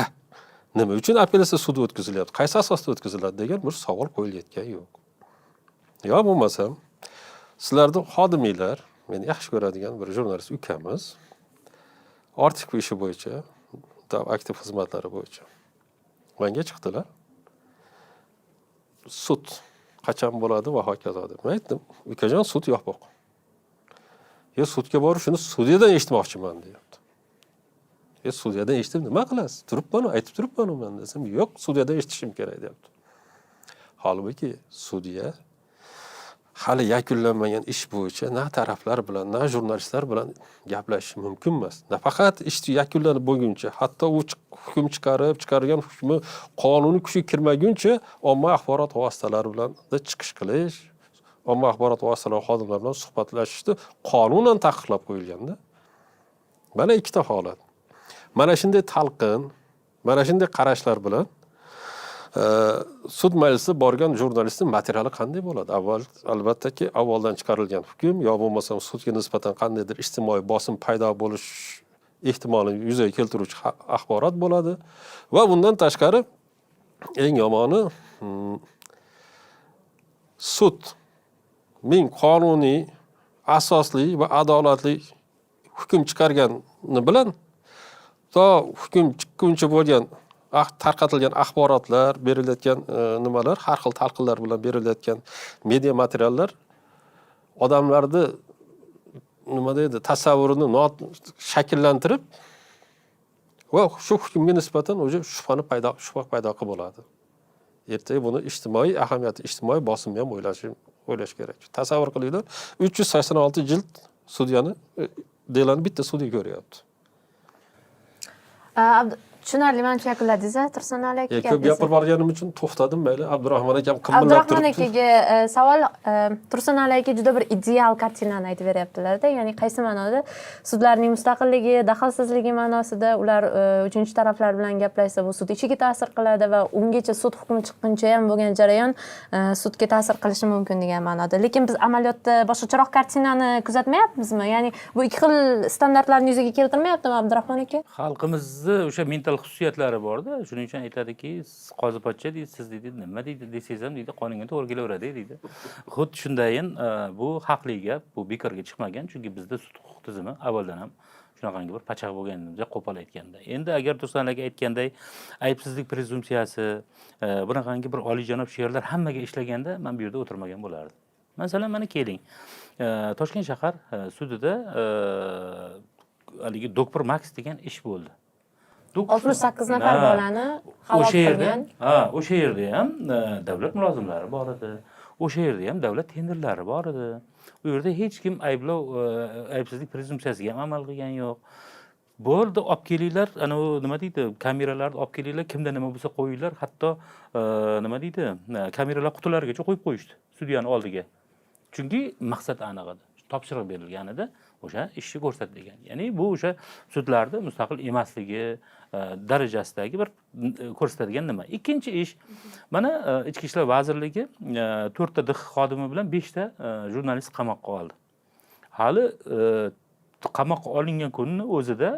nima uchun apellyatsiya sudi o'tkazilyapti? Qaysi asosda o'tkaziladi degan bir savol qo'yilayotgan yo'q. Yo bo'lmasam, sizlarni xodiminglar, meni yaxshi ko'radigan bir jurnalist ukamiz Ortiq ishi bo'yicha, aktiv xizmatlari bo'yicha menga chiqdilar. Sud qachon bo'ladi va hokazo deb. Men aytdim, ukajon, sud yopiq. Yo, sudga borib shuni sudyadan eshitmoqchiman deyapti. E, sudyadan eshitib nima qilasiz? Turibman, aytib turibman man desam, yo'q, sudyadan eshitishim kerak deyapti. Holbuki sudya hali yakunlanmagan ish bo'yicha na taraflar bilan, na jurnalistlar bilan gaplashish mumkin emas. Nafaqat ish yakunlanib bo'lguncha, hatto u hukm chiqarib, chiqargan hukmi qonuniy kuchga kirmaguncha omma axborot vositalari bilan chiqish qilish, omma axborot vositalari xodimlari bilan suhbatlashishni qonunan taqiqlab qo'yilganda. Mana ikkita holat. Mana shunday talqin, mana shunday qarashlar bilan sud majlisida borgan jurnalistning materiali qanday bo'ladi? Avval albattaki avvaldan chiqarilgan hukm yo bo'lmasam sudga nisbatan qandaydir ijtimoiy bosim paydo bo'lish ehtimolini yuzaga keltiruvchi axborot bo'ladi. Va bundan tashqari eng yomoni, sud ming qonuniy, asosli va adolatli hukm chiqargani bilan to hukm chiqquncha bo'lgan tarqatilgan axborotlar, berilayotgan nimalar, har xil talqinlar bilan berilayotgan media materiallar odamlarni nima deydi, tasavvurini shakllantirib va shu hukmga nisbatan уже shubha paydo qilib bo'ladi. Ertaga buni ijtimoiy ahamiyati, ijtimoiy bosimni ham o'ylash kerak. Tasavvur qilinglar, 386 jild sudyani дело ni bitta sudya ko'ryapti. Tushunarli, manimcha yakunladingiz, Tursunali aka. Ko'p gapirib yuborganim uchun to'xtadim, mayli, Abdurahmon akam qimirlab Abdurahmon turibdi. akaga savol. Tursunali aka juda bir ideal kartinani aytib beryaptilarda, ya'ni qaysi ma'noda? Sudlarning mustaqilligi, daxlsizligi ma'nosida. Ular uchinchi taraflar bilan gaplashsa, bu sud ishiga ta'sir qiladi va ungacha, sud hukmi chiqquncha ham bo'lgan jarayon sudga ta'sir qilishi mumkin degan ma'noda. Lekin biz amaliyotda boshqacharoq kartinani kuzatmayapmizmi? Ya'ni bu ikki xil standartlarni yuzaga keltirmayaptimi, Abdurahmon aka? Xalqimizni o'sha mental xususiyatlari borda, shuning uchun aytadiki, qozi pochcha deydi, siz deydi, nima deydi desangiz ham deydi, qonunga to'g'ri kelaveradi deydi. Xuddi shundayin bu haqli gap, bu bekorga chiqmagan, chunki bizda sud huquq tizimi avvaldan ham shunaqangi bir pachaq bo'lgan, juda qo'pol aytganda. Endi agar Tursun aka aytganday aybsizlik prezumpsiyasi, bunaqangi bir oliyjanob she'rlar hammaga ishlaganda, man bu yerda o'tirmagan bo'lardim. Masalan, mana keling, Toshkent shahar sudida haligi Doktor Max degan ish bo'ldi. 68 nafar Ha. bolani halok O'sha yerda qilgan. Ha, o'sha yerda ham davlat mulozimlari bor edi. O'sha yerda ham davlat tenderlari bor edi. U yerda hech kim ayblov, aybsizlik prezumpsiyasiga ham amal qilgani yo'q. Bo'ldi, olib kelinglar, anavi nima deydi, kameralarni olib kelinglar, kimda nima bo'lsa qo'yinglar, hatto nima deydi, kameralar qutilarigacha qo'yib qo'yishdi sudyani oldiga. Chunki maqsad aniq edi. Topshiriq berilgan edi, o'sha ishni ko'rsat degan. Ya'ni bu o'sha sudlarni mustaqil emasligi darajasidagi bir ko'rsatadigan nima. Ikkinchi ish, mana Ichki ishlar vazirligi 4 ta DX xodimi bilan 5 ta jurnalist qamoqqa oldi. Hali qamoqqa olingan kunni o'zida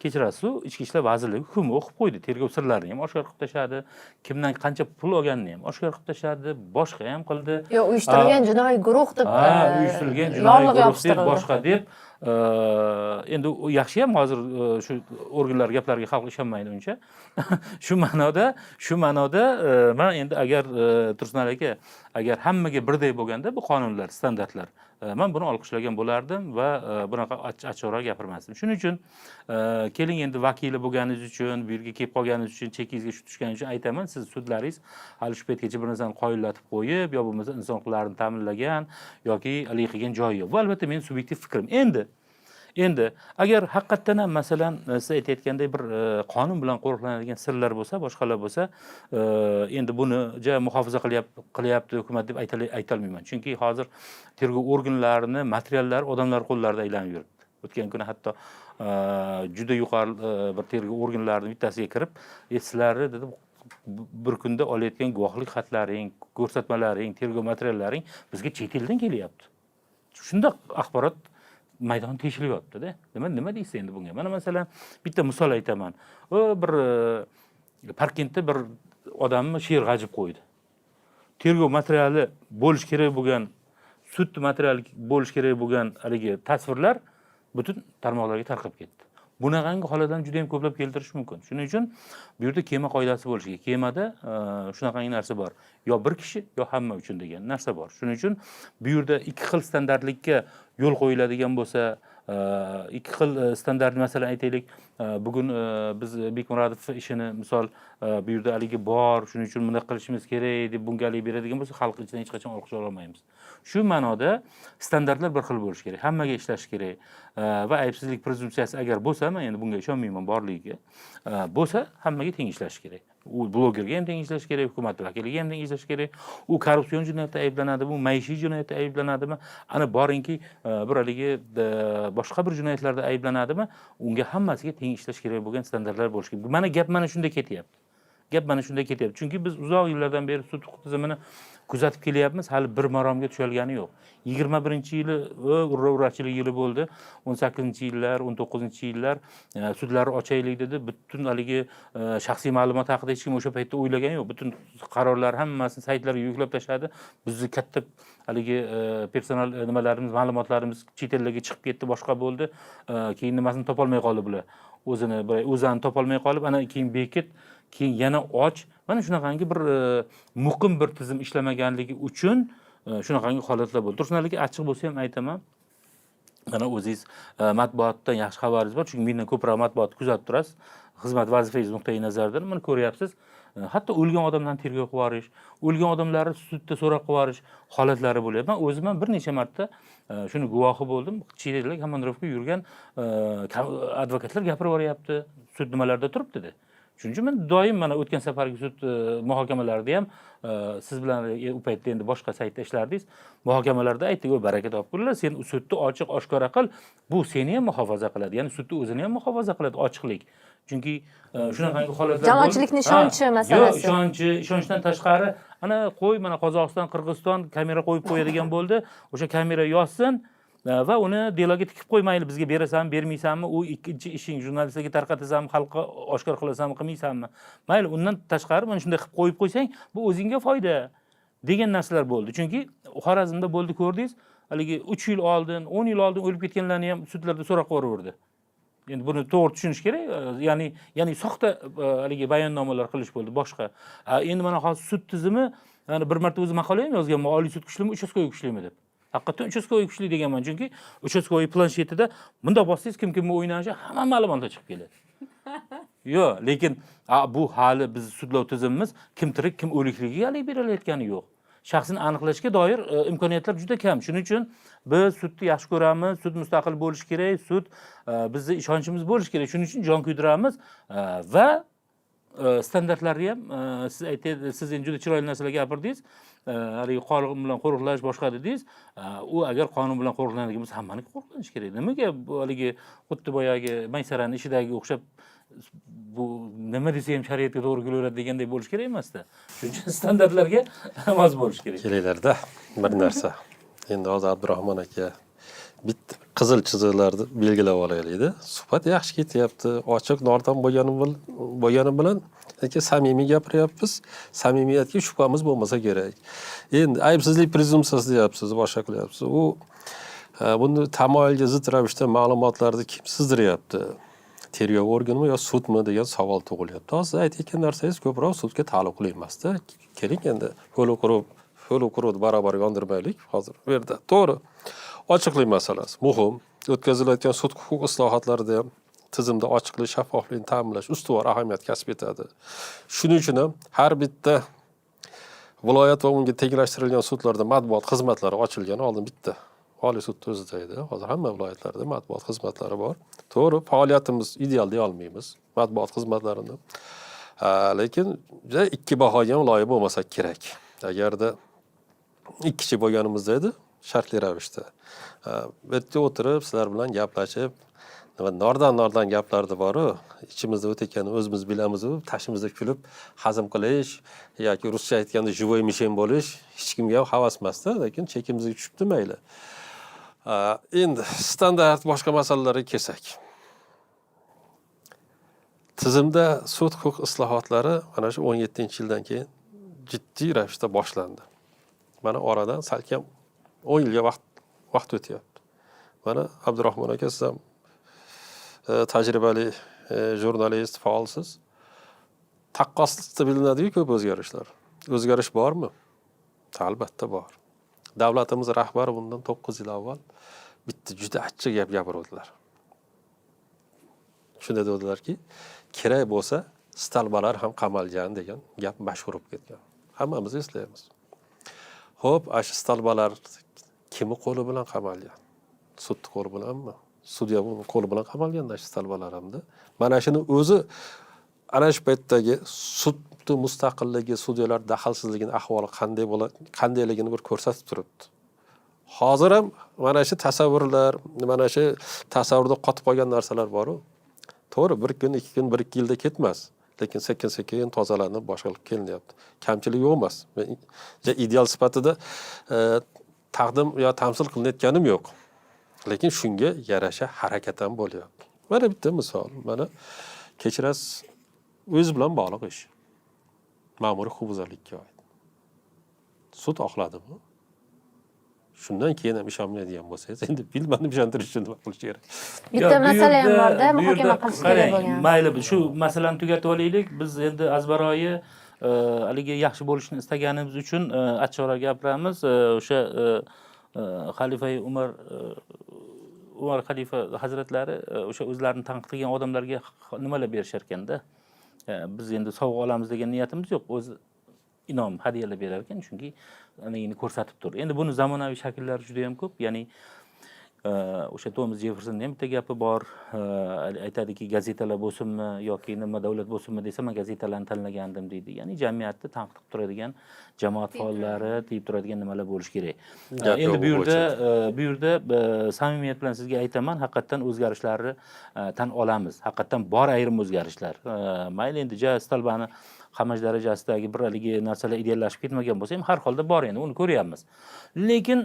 kechirasiz, Ichki ishlar vazirligi hukm o'qib qo'ydi. Tergov sirlarini ham oshkor qilib tashladi, kimdan qancha pul olganini ham oshkor qilib tashladi, boshqa ham qildi. Yo'q, uyushtirilgan jinoiy guruh deb uyushtirilgan jinoiy yorliq guruh deb, yopishtirildi. boshqa deb, endi u yaxshi ham hozir shu organlar gaplariga xalq ishonmaydi uncha. Shu ma'noda man endi agar Tursunali aka, agar hammaga birday bo'lganda bu qonunlar, standartlar, man buni olqishlagan bo'lardim va bunaqa achchiqroq gapirmasdim. Shuning uchun keling, endi vakili bo'lganingiz uchun, bu yerga kelib qolganingiz uchun, chekingizga shu tushgani uchun aytaman, siz sudlaringiz hali shu paytgacha bir narsani qoyillatib qo'yib yo bo'lmasa inson huquqlarini ta'minlagan yoki haligi qilgan joyi yo'q. Bu albatta meni subyektiv fikrim. Endi agar haqiqatdan ham, masalan, siz aytayotgandek bir qonun bilan qo'riqlanadigan sirlar bo'lsa, boshqalar bo'lsa, endi buni ja muhofaza qilyapti hukumat deb aytolmayman. Chunki hozir tergov organlarini materiallari odamlar qo'llarida aylanib yuribdi. O'tgan kuni hatto juda yuqori bir tergov organlarining bittasiga kirib, sizlarni dedim, bir kunda olayotgan guvohlik xatlaring, ko'rsatmalaring, tergov materiallaring bizga chet eldan kelyapti. Shundoq axborot maydoni teshilyapti-da. Nima deysiz endi bunga? Mana masalan, bitta misol aytaman. U bir Parkentda bir odamni sher g'ajib qo'ydi. Tergov materiali bo'lish kerak bo'lgan, sud materiali bo'lish kerak bo'lgan haligi tasvirlar butun tarmoqlarga tarqab ketdi. Bunaqangi holatlarni juda ham ko'plab keltirish mumkin. Shuning uchun bu yerda kema qoidasi bo'lishi kerak. Kemada shunaqangi narsa bor. Yo bir kishi, yo hamma uchun degan narsa bor. Shuning uchun bu yerda ikki xil standartlikka yo'l qo'yiladigan bo'lsa, ikki xil standart, masalan aytaylik, bugun biz Bekmuradov ishini misol bu yerda haligi bor, shuning uchun bunday qilishimiz kerak deb bunga haligi beradigan bo'lsa, xalq ichidan hech qachon olqish ololmaymiz. Shu ma'noda standartlar bir xil bo'lishi kerak, hammaga ishlashi kerak. Va aybsizlik prezumpsiyasi agar bo'lsa, men endi bunga ishonmayman borligiga, bo'lsa hammaga teng ishlashi kerak. U blogerga ham teng ishlash kerak, hukumat vakiliga ham teng ishlash kerak. U korrupsion jinoyatda ayblanadimi, u maishiy jinoyatda ayblanadimi, ana boringki bir haligi boshqa bir jinoyatlarda ayblanadimi, unga hammasiga teng ishlash kerak bo'lgan standartlar bo'lishi kerak. Mana gap mana shunda ketyapti. Gap mana shunda ketyapti. Chunki biz uzoq yillardan beri sud huquq tizimini kuzatib kelyapmiz, hali bir maromga tushalgani yo'q. 21-yili urra urrachilik yili bo'ldi. 18-yillar, 19-yillar sudlarni ochaylik dedi. Butun haligi shaxsiy ma'lumot haqida hech kim o'sha paytda o'ylagani yo'q. Butun qarorlar hammasini saytlarga yuklab tashladi. Bizni katta haligi personal nimalarimiz, ma'lumotlarimiz chet ellarga chiqib ketdi, boshqa bo'ldi. Keyin nimasini topolmay qoldi bular. O'zini bir o'zini topolmay qolib, ana keyin bekit, keyin yana och. Mana shunaqangi bir muqim bir tizim ishlamaganligi uchun shunaqangi holatlar bo'ldi. Tursunali aka, achchiq bo'lsa ham aytaman. Mana o'zingiz matbuotdan yaxshi xabaringiz bor, chunki mendan ko'proq matbuotni kuzatib turasiz. Xizmat vazifangiz nuqtai nazaridan mana ko'ryapsiz. Hatto o'lgan odamlarni tergov qilib yuborish, o'lgan odamlarni sudda so'roq qilib yuborish holatlari bo'lyapti. Men o'zim ham bir necha marta shuni guvohi bo'ldim. Chet elda komandirovka yurgan advokatlar gapirib yuboryapti. Sud nimalarda turibdi dedi. Shuning uchun men doim mana o'tgan safargi sud muhokamalarida ham siz bilan u paytda endi boshqa saytda ishlardingiz. Muhokamalarda aytdik, "O baraka topinglar, sen sudni ochiq oshkora qil, bu seni ham muhofaza qiladi." Ya'ni sudni o'zini ham muhofaza qiladi ochiqlik. Chunki shunaqangi holatlar bo'ldi. Jamoatchilikning ishonchi Ha, masalasi. Yo'q, ishonchi, ishonchdan tashqari, ana qo'y, mana Qozog'iston, Qirg'iziston kamera qo'yib qo'yadigan bo'ldi. O'sha kamera yozsin va uni дело ga tikib qo'y, mayli bizga berasanmi, bermaysanmi, u ikkinchi ishing, jurnalistlarga tarqatasanmi, xalqqa oshkor qilasanmi, qilmaysanmi. Mayli, undan tashqari mana shunday qilib qo'yib qo'ysang, bu o'zingga foyda degan narsalar bo'ldi. Chunki Xorazmda bo'ldi, ko'rdingiz, haligi 3 yil oldin, 10 yil oldin o'lib ketganlarni ham sudlarda so'roq qilaverdi. Endi buni to'g'ri tushunish kerak, ya'ni soxta haligi bayonnomalar qilish bo'ldi, boshqa. Endi mana hozir sud tizimi, mana bir marta o'zi maqola ham yozganman, oliy sud kuchlimi, участковый kuchlimi deb. Haqiqatdan участковый kuchli deganman, chunki участковый planshetida bundoq bossangiz kim kimga o'ynashi hamma ma'lumotlar chiqib keladi. Yo'q, lekin bu hali biz sudlov tizimimiz kim tirik, kim o'likligiga haligi berilayotgani yo'q. Shaxsini aniqlashga doir imkoniyatlar juda kam. Shuning uchun biz sudni yaxshi ko'ramiz, sud mustaqil bo'lishi kerak, sud bizni ishonchimiz bo'lishi kerak. Shuning uchun jon kuydiramiz va standartlarni ham siz aytdi, siz endi juda chiroyli narsalar gapirdingiz. Haligi qonun bilan qo'riqlash boshqa dedingiz. U agar qonun bilan qo'riqlanadigan bo'lsa, hammaniki qo'riqlanishi kerak. Nimaga bu haligi xuddi boyagi Maysarani ishidagiga o'xshab bu nima desa ham shariatga to'g'ri kelaveradi degandek bo'lishi kerak emasda. Shuning uchun standartlarga mos bo'lishi kerak. Kelinglarda, bir narsa. Endi hozir Abdurahmon aka bitta qizil chiziqlarni belgilab olaylikda. Suhbat yaxshi ketyapti. Ochiq, nordon bo'lgani bilan lekin samimiy gapiryapmiz. Samimiyatga shubhamiz bo'lmasa kerak. Endi aybsizlik prezumpsiyasi deyapsiz, boshqa qilyapsiz. U buni tamoyilga zid ravishda ma'lumotlarni kim sizdiryapti? Tergov organimi yo sudmi degan savol tug'ilyapti. Hozir aytayotgan narsangiz ko'proq sudga taalluqli emasda. Keling, endi ho'l quruq barobar yondirmaylik hozir bu yerda. To'g'ri. Ochiqlik masalasi muhim. O'tkazilayotgan sud huquq islohotlarida ham tizimda ochiqlik, shaffoflikni ta'minlash ustuvor ahamiyat kasb etadi. Shuning uchun ham har bitta viloyat va unga tenglashtirilgan sudlarda matbuot xizmatlari ochilgan. Oldin bitta Oliy sudni o'zida edi. Hozir hamma viloyatlarda matbuot xizmatlari bor. To'g'ri, faoliyatimiz ideal deya olmaymiz matbuot xizmatlarini. Lekin juda ikki bahoga ham loyiq bo'lmasak kerak. Agarda ikkichi bo'lganimizda edi, shartli ravishda. Bu yerda o'tirib, sizlar bilan gaplashib, nima nordan gaplarni boru, ichimizda o'tayotganini o'zimiz bilamiz, tashimizda kulib hazm qilish yoki ruscha aytganda живой мишень bo'lish hech kimga ham havas emasda, lekin chekimizga tushibdi, mayli. Endi standart boshqa masalalarga kelsak. Tizimda sud huquq islohotlari mana shu 17-yildan keyin jiddiy ravishda boshlandi. Mana oradan salkam 10 yilga vaqt o'tyapti. Mana Abdurahmon aka, siz ham tajribali jurnalist, faolsiz. Taqqoslikda bilinadiku ko'p o'zgarishlar. O'zgarish bormi? Albatta bor. Davlatimiz rahbari bundan 9 yil avval bitta juda achchiq gap gapiruvdilar. Shunda dedilarki, kerak bo'lsa stolbalar ham qamalgan degan gap mashhur bo'lib ketgan. Hammamiz eslaymiz. Xo'p, ana shu stolbalar kimni qo'li bilan qamalgan? Sudni qo'li bilanmi? Sudya qo'li bilan qamalgan shu stolbalar hamda. Mana shuni o'zi ana shu paytdagi sud mustaqilligi, sudyalar daxlsizligini ahvoli qanday bo'ladi, qandayligini bir ko'rsatib turibdi. Hozir ham mana shu tasavvurlar, mana shu tasavvurda qotib qolgan narsalar bor-u. To'g'ri, bir kun, ikki kun, bir ikki yilda ketmas. Lekin sekin-sekin tozalanib, boshqa qilib kelinyapti. Kamchilik yo'q emas. Men ideal sifatida taqdim yo tamsil qilinayotganim yo'q. Lekin shunga yarasha harakat ham bo'lyapti. Mana bitta misol. Mana kechirasiz, o'zi bilan bog'liq ish. Ma'muriy huquqbuzarlikka oid. Sud oqladimi? Shundan keyin ham ishonmaydigan bo'lsangiz, endi bilmadim, ishontirish uchun nima qilish kerak. Bitta masala ham borda, bu yerda muhokama qilish kerak qarang, bo'lgan. Mayli, shu masalani tugatib olaylik. Biz endi azbaroyi haligi yaxshi bo'lishini istaganimiz uchun achchiqroq gapiramiz. O'sha xalifa Umar xalifa hazratlari o'sha o'zlarini tanqid qilgan odamlarga nimalar berishar ekanda. Biz endi sovg'a olamiz degan niyatimiz yo'q. O'zi inom, hadyalar berar ekan, chunki anagini ko'rsatib tur. Endi buni zamonaviy shakllari juda ham ko'p. Ya'ni o'sha Tomas Jeffersonni ham bitta gapi bor. Aytadiki, gazetalar bo'lsinmi yoki nima davlat bo'lsinmi desa, men gazetalarni tanlagandim deydi. Ya'ni jamiyatni tanqid qilib turadigan jamoat faollari, tiyib turadigan nimalar bo'lishi kerak. Gap Endi yo'q bu bu yerda bo'yicha. Bu yerda samimiyat bilan sizga aytaman, haqiqatdan o'zgarishlarni tan olamiz. Haqiqatdan bor ayrim o'zgarishlar. Mayli endi ja stolbani qamash darajasidagi bir haligi narsalar ideallashib ketmagan bo'lsa ham, har holda bor, endi uni ko'ryapmiz. Lekin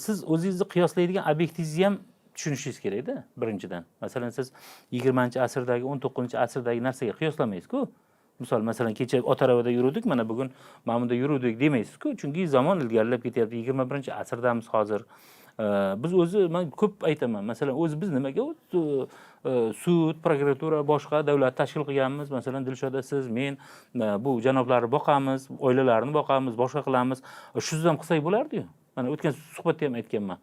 siz o'zingizni qiyoslaydigan obyektingizni ham tushunishingiz kerakda, birinchidan. Masalan, siz 20-asrdagi, 19-asrdagi narsaga qiyoslamaysiz-ku. Misol, masalan, kecha ot aravada yuruvdik, mana bugun mana bunda yuruvdik demaysiz-ku, chunki zamon ilgarilab ketyapti. 21-asrdamiz hozir. Biz o'zi, men ko'p aytaman, masalan, o'zi biz nimaga sud, prokuratura, boshqa davlat tashkil qilganmiz? Masalan, Dilshoda, siz, men bu janoblarni boqamiz, oilalarini boqamiz, boshqa qilamiz. Shusiz ham qilsak bo'lardi-yu. Mana o'tgan suhbatda ham aytganman.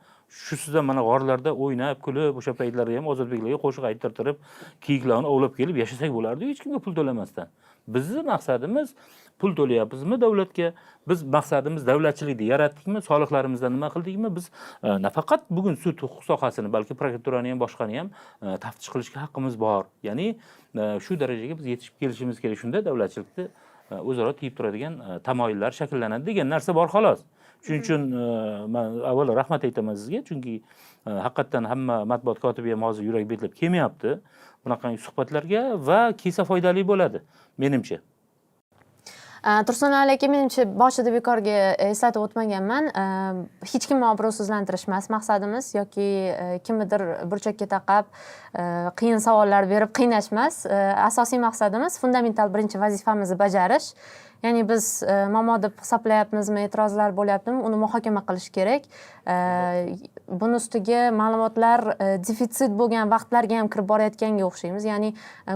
Shusiz ham mana g'orlarda o'ynab, kulib, o'sha paytlarda ham Ozodbeklarga qo'shiq ayttirtirib, kiyiklarni ovlab kelib yashasak bo'lardi-yu, hech kimga pul to'lamasdan. Bizni maqsadimiz pul to'layapmizmi davlatga, biz maqsadimiz davlatchilikni yaratdikmi, soliqlarimizdan nima qildikmi, biz nafaqat bugun sud huquq sohasini, balki prokuraturani ham, boshqani ham taftish qilishga haqqimiz bor. Ya'ni shu darajaga biz yetishib kelishimiz kerak. Shunda davlatchilikni o'zaro tiyib turadigan tamoyillar shakllanadi degan narsa bor xolos. Shuning uchun man avvalo rahmat aytaman sizga, chunki haqiqatdan hamma matbuot kotibi ham hozir yurak betlab kelmayapti bunaqangi suhbatlarga va kelsa foydali bo'ladi menimcha. Tursunali aka, menimcha, boshida bekorga eslatib o'tmaganman. Hech kimni obro'sizlantirish emas maqsadimiz yoki kimnidir burchakka taqab, qiyin savollar berib qiynash emas. Asosiy maqsadimiz fundamental birinchi vazifamizni bajarish. Ya'ni biz muammo deb hisoblayapmizmi, e'tirozlar bo'lyaptimi, uni muhokama qilish kerak. Buni ustiga ma'lumotlar defitsit bo'lgan vaqtlarga ham kirib borayotganga o'xshaymiz. Ya'ni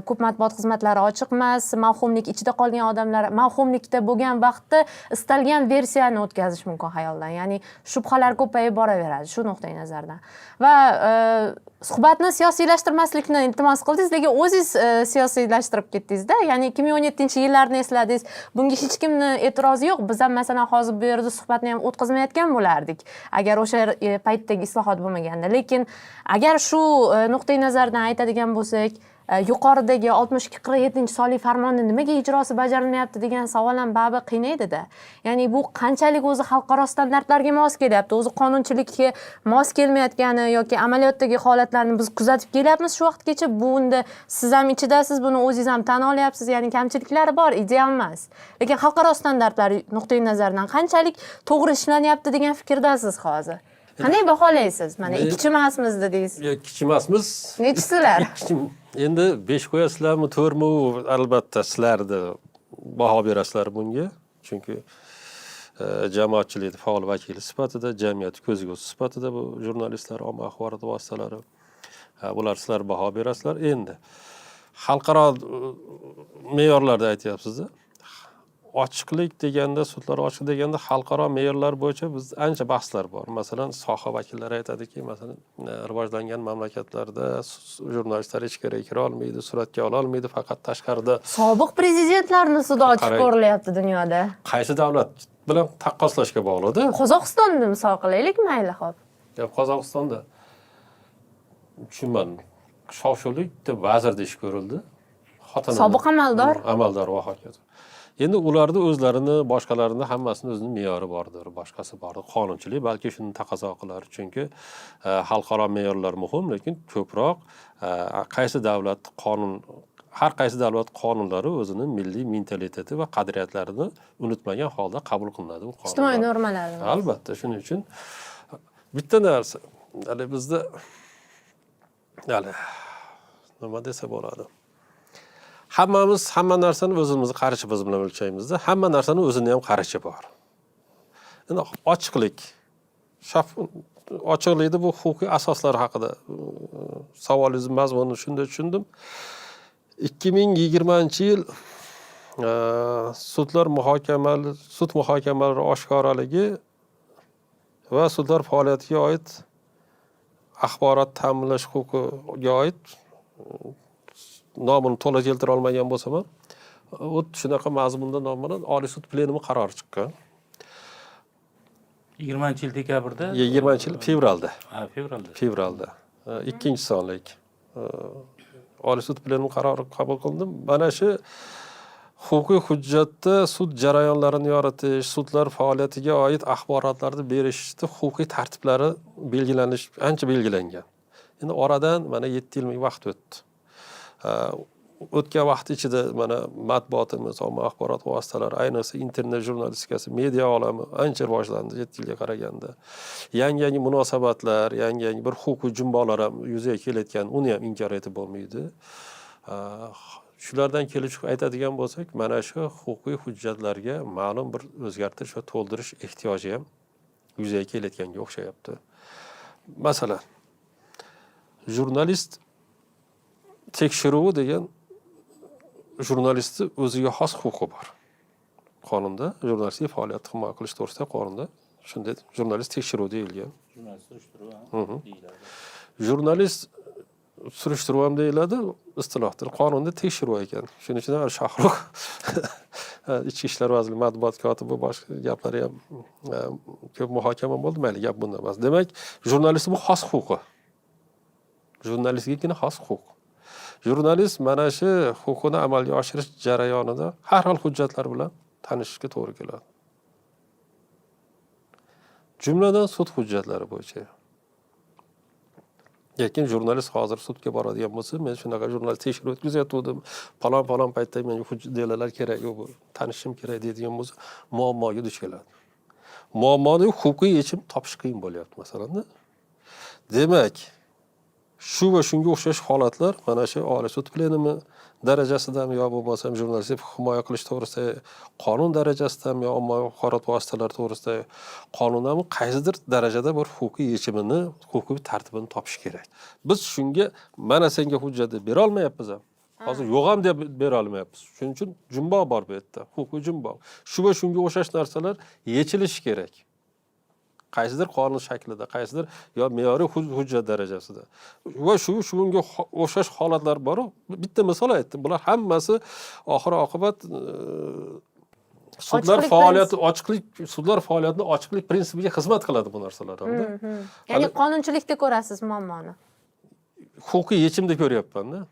ko'p matbuot xizmatlari ochiq emas, mavhumlik ichida qolgan odamlar mavhumlikda bo'lgan vaqtda istalgan versiyani o'tkazish mumkin xayoldan. Ya'ni shubhalar ko'payib boraveradi shu nuqtai nazardan. Va suhbatni siyosiylashtirmaslikni iltimos qildingiz, lekin o'zingiz siyosiylashtirib ketdingizda. Ya'ni 2017-yillarni esladingiz. Bunga hech kimni e'tirozi yo'q. Biz ham, masalan, hozir bu yerda suhbatni ham o'tkazmayotgan bo'lardik, agar o'sha paytdagi islohot bo'lmaganda. Lekin agar shu nuqtai nazardan aytadigan bo'lsak, yuqoridagi 6247 sonli farmonni nimaga ijrosi bajarilmayapti degan savol ham baribir qiynaydida. Ya'ni bu qanchalik o'zi xalqaro standartlarga mos kelyapti, o'zi qonunchilikka mos kelmayotgani yoki amaliyotdagi holatlarni biz kuzatib kelyapmiz shu vaqtgacha. Bunda siz ham ichidasiz, buni o'zingiz ham tan olyapsiz, ya'ni kamchiliklari bor, ideal emas. Lekin xalqaro standartlar nuqtai nazaridan qanchalik to'g'ri ishlanyapti degan fikirdasiz hozir? Qanday baholaysiz? Mana ikkichi emasmiz dedingiz. Yo'q, ikkichi emasmiz. Nechisilar? Endi 5 qo'yasizlarmi, 4mi, u albatta sizlarni baho berasizlar bunga. Chunki jamoatchilikni faol vakili sifatida, jamiyat ko'zgusi sifatida bu jurnalistlar, omma axborot vositalari, bular sizlar baho berasizlar. Endi xalqaro me'yorlarda aytyapsiz-da. Ochiqlik deganda, sudlar ochiq deganda xalqaro me'yorlar bo'yicha biz ancha bahslar bor. Masalan, soha vakillari aytadiki, masalan, rivojlangan mamlakatlarda jurnalistlar ichkariga kira olmaydi, suratga ola olmaydi, faqat tashqarida. Sobiq prezidentlarni sudi ochiq Qarang. ko'rilyapti dunyoda. Qaysi davlat bilan taqqoslashga bog'liqda. Qozog'istonni misol qilaylik, mayli, xo'p. Ya Qozog'istonda tushunmadim. Shov-shuvli bitta vazirda ish ko'rildi. Xotini Sobiq amaldor. Amaldor va hokazo. Endi ularni o'zlarini, boshqalarini hammasini o'zini me'yori bordir, boshqasi bordir. Qonunchilik balki shuni taqozo qilar. Chunki xalqaro me'yorlar muhim, lekin ko'proq qaysi davlat qonun, har qaysi davlat qonunlari o'zini milliy mentaliteti va qadriyatlarini unutmagan holda qabul qilinadi u qonunlar. Ijtimoiy normalar. Albatta, shuning uchun bitta narsa, hali bizda hali nima desa bo'ladi, hammamiz hamma narsani o'zimizni qarichimiz bilan o'lchaymizda, hamma narsani o'zini ham qarichi bor. Endi ochiqlik, ochiqlikni bu huquqiy asoslari haqida savolingizni mazmunini shunday tushundim. 2020-yil sudlar muhokamali, sud muhokamalari oshkoraligi va sudlar faoliyatiga oid axborot ta'minlash huquqiga oid, nomini to'la keltira olmagan bo'lsam ham, u shunaqa mazmunda nom bilan Oliy sud plenumi qarori chiqqan. 20-yil dekabrda. 20-yil fevralda. Ha, fevralda. Fevralda ikkinchi sonlik Oliy sud plenumi qarori qabul qilindi. Mana shu huquqiy hujjatda sud jarayonlarini yoritish, sudlar faoliyatiga oid axborotlarni berishni huquqiy tartiblari belgilanish ancha belgilangan. Endi oradan mana 7 yil vaqt o'tdi. O'tgan vaqt ichida mana matbuotimiz, omma axborot vositalari, ayniqsa internet jurnalistikasi, media olami ancha rivojlandi 7 yilga qaraganda. Yangi yangi munosabatlar, yangi yangi bir huquqiy jumboqlar ham yuzaga kelayotgan, uni ham inkor etib bo'lmaydi. Shulardan kelib chiqib aytadigan bo'lsak, mana shu huquqiy hujjatlarga ma'lum bir o'zgartirish va to'ldirish ehtiyoji ham yuzaga kelayotganga o'xshayapti. Masalan, jurnalist tekshiruvi degan jurnalistni o'ziga xos huquqi bor. Qonunda, jurnalistlik faoliyatni himoya qilish to'g'risidagi qonunda shunday jurnalist tekshiruvi deyilgan. Jurnalist surishtiruv deyiladi. Jurnalist Surishtiruv ham deyiladi, istiloh til qonunda tekshiruv ekan. Shuning uchun ham Shohrux Ichki ishlar vaziri matbuot kotibi boshqa gaplari ham ko'p muhokama bo'ldi. Mayli, gap bunda emas. Demak, jurnalist bu xos huquqi. Jurnalistgagina xos huquq. Jurnalist mana shu huquqini amalga oshirish jarayonida har xil hujjatlar bilan tanishishga to'g'ri keladi. Jumladan sud hujjatlari bo'yicha. Lekin jurnalist hozir sudga boradigan bo'lsa, men shunaqa jurnalist tekshiruv o'tkazayotgandim, falon falon paytda menga hujjat delalar kerak, bu tanishim kerak deydigan bo'lsa, muammoga duch keladi. Muammoni huquqiy yechim topish qiyin bo'lyapti masalanda. Demak, shu va shunga o'xshash holatlar mana shu Oliy sud plenumi darajasidami yo bo'lmasam jurnalistlik himoya qilish to'g'risidagi qonun darajasidami yo ommaviy axborot vositalari to'g'risidagi qonundami qaysidir darajada bir huquqiy yechimini, huquqiy tartibini topish kerak. Biz shunga mana senga hujjat deb bera olmayapmiz ham. Hozir yo'q ham deb bera olmayapmiz. Shuning uchun jumboq bor bu yerda, huquqiy jumboq. Shu va shunga o'xshash narsalar yechilishi kerak. Qaysidir qonun shaklida, qaysidir yo me'yoriy hujjat darajasida. Va shu shunga o'xshash holatlar bor. Bitta misol aytdim. Bular hammasi oxir oqibat sudlar faoliyati ochiqlik, sudlar faoliyatini ochiqlik prinsipiga xizmat qiladi bu narsalar hamda. Ya'ni qonunchilikda ko'rasiz muammoni. Huquqiy yechimda ko'ryapman-da.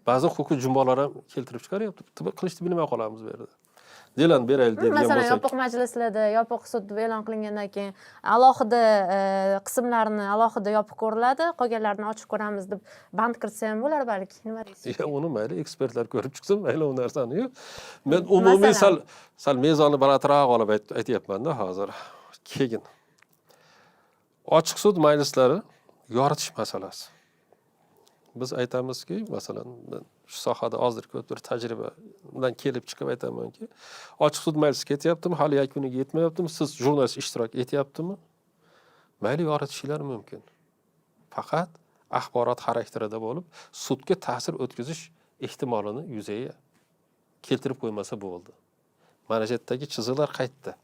Ba'zi huquqiy jumboqlar ham keltirib chiqaryapti. Qilishni bilmay qolamiz bu yerda. Delan beraylik deydigan Masalan, bo'lsak. yopiq majlislarda yopiq sud deb e'lon qilingandan keyin alohida qismlarni alohida yopiq ko'riladi, qolganlarini ochiq ko'ramiz deb band kiritsa ham bo'lar balki. Nima deysiz? Ya uni mayli ekspertlar ko'rib chiqsin, mayli u narsani-yu. Men umumiy sal mezonni balandroq olib aytyapman-da hozir. Keyin ochiq sud majlislari yoritish masalasi. Biz aytamizki, masalan, men shu sohada ozdir ko'pdir tajriba bilan kelib chiqib aytamanki, ochiq sud majlisi ketyaptimi, hali yakuniga yetmayaptimi, siz jurnalist ishtirok etyaptimi? Mayli yoritishinglar mumkin. Faqat axborot xarakterida bo'lib, sudga ta'sir o'tkazish ehtimolini yuzaga keltirib qo'ymasa bo'ldi. Mana shu yerdagi chiziqlar qaytdi.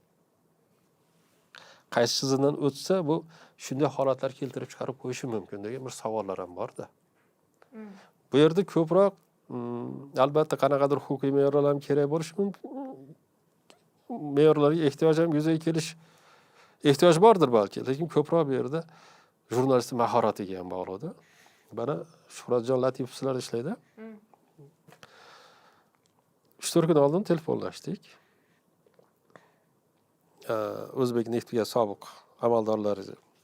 Qaysi chiziqdan o'tsa, bu shunday holatlar keltirib chiqarib qo'yishi mumkin degan bir savollar ham bor-da. Bu yerda ko'proq albatta qanaqadir huquqiy me'yorlar ham kerak bo'lishi mumkin. Me'yorlarga ehtiyoj ham yuzaga kelish ehtiyoj bordir balki, lekin ko'proq bu yerda jurnalistning mahoratiga ham bog'liqda. Mana Shuhratjon Latifov sizlarda ishlaydi. 3-4 kun oldin telefonlashdik. O'zbek neftiga sobiq amaldorlari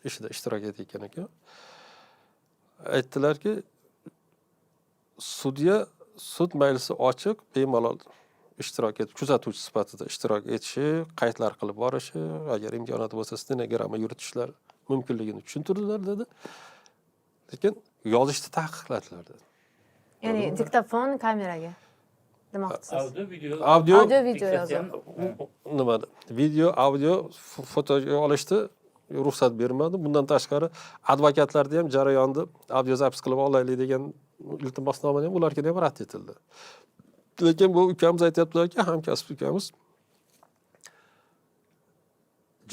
ishida ishtirok etayotgan ekan. Aytdilarki, sudya sud majlisi ochiq, bemalol ishtirok etib, kuzatuvchi sifatida ishtirok etishi, qaydlar qilib borishi, agar imkoniyati bo'lsa stenogramma yuritishlar mumkinligini tushuntirdilar dedi. Lekin yozishni taqiqladilar dedi. Ya'ni diktofon kameraga demoqchisiz. Audio video Audio, Audio video yozuv. Nima? Video, audio, fotoga olishni ruxsat bermadi. Bundan tashqari advokatlarni ham jarayonni audio запись qilib olaylik degan iltimosnomani ham ularga ham rad etildi. Lekin bu ukamiz aytyaptilarki, hamkasb ukamiz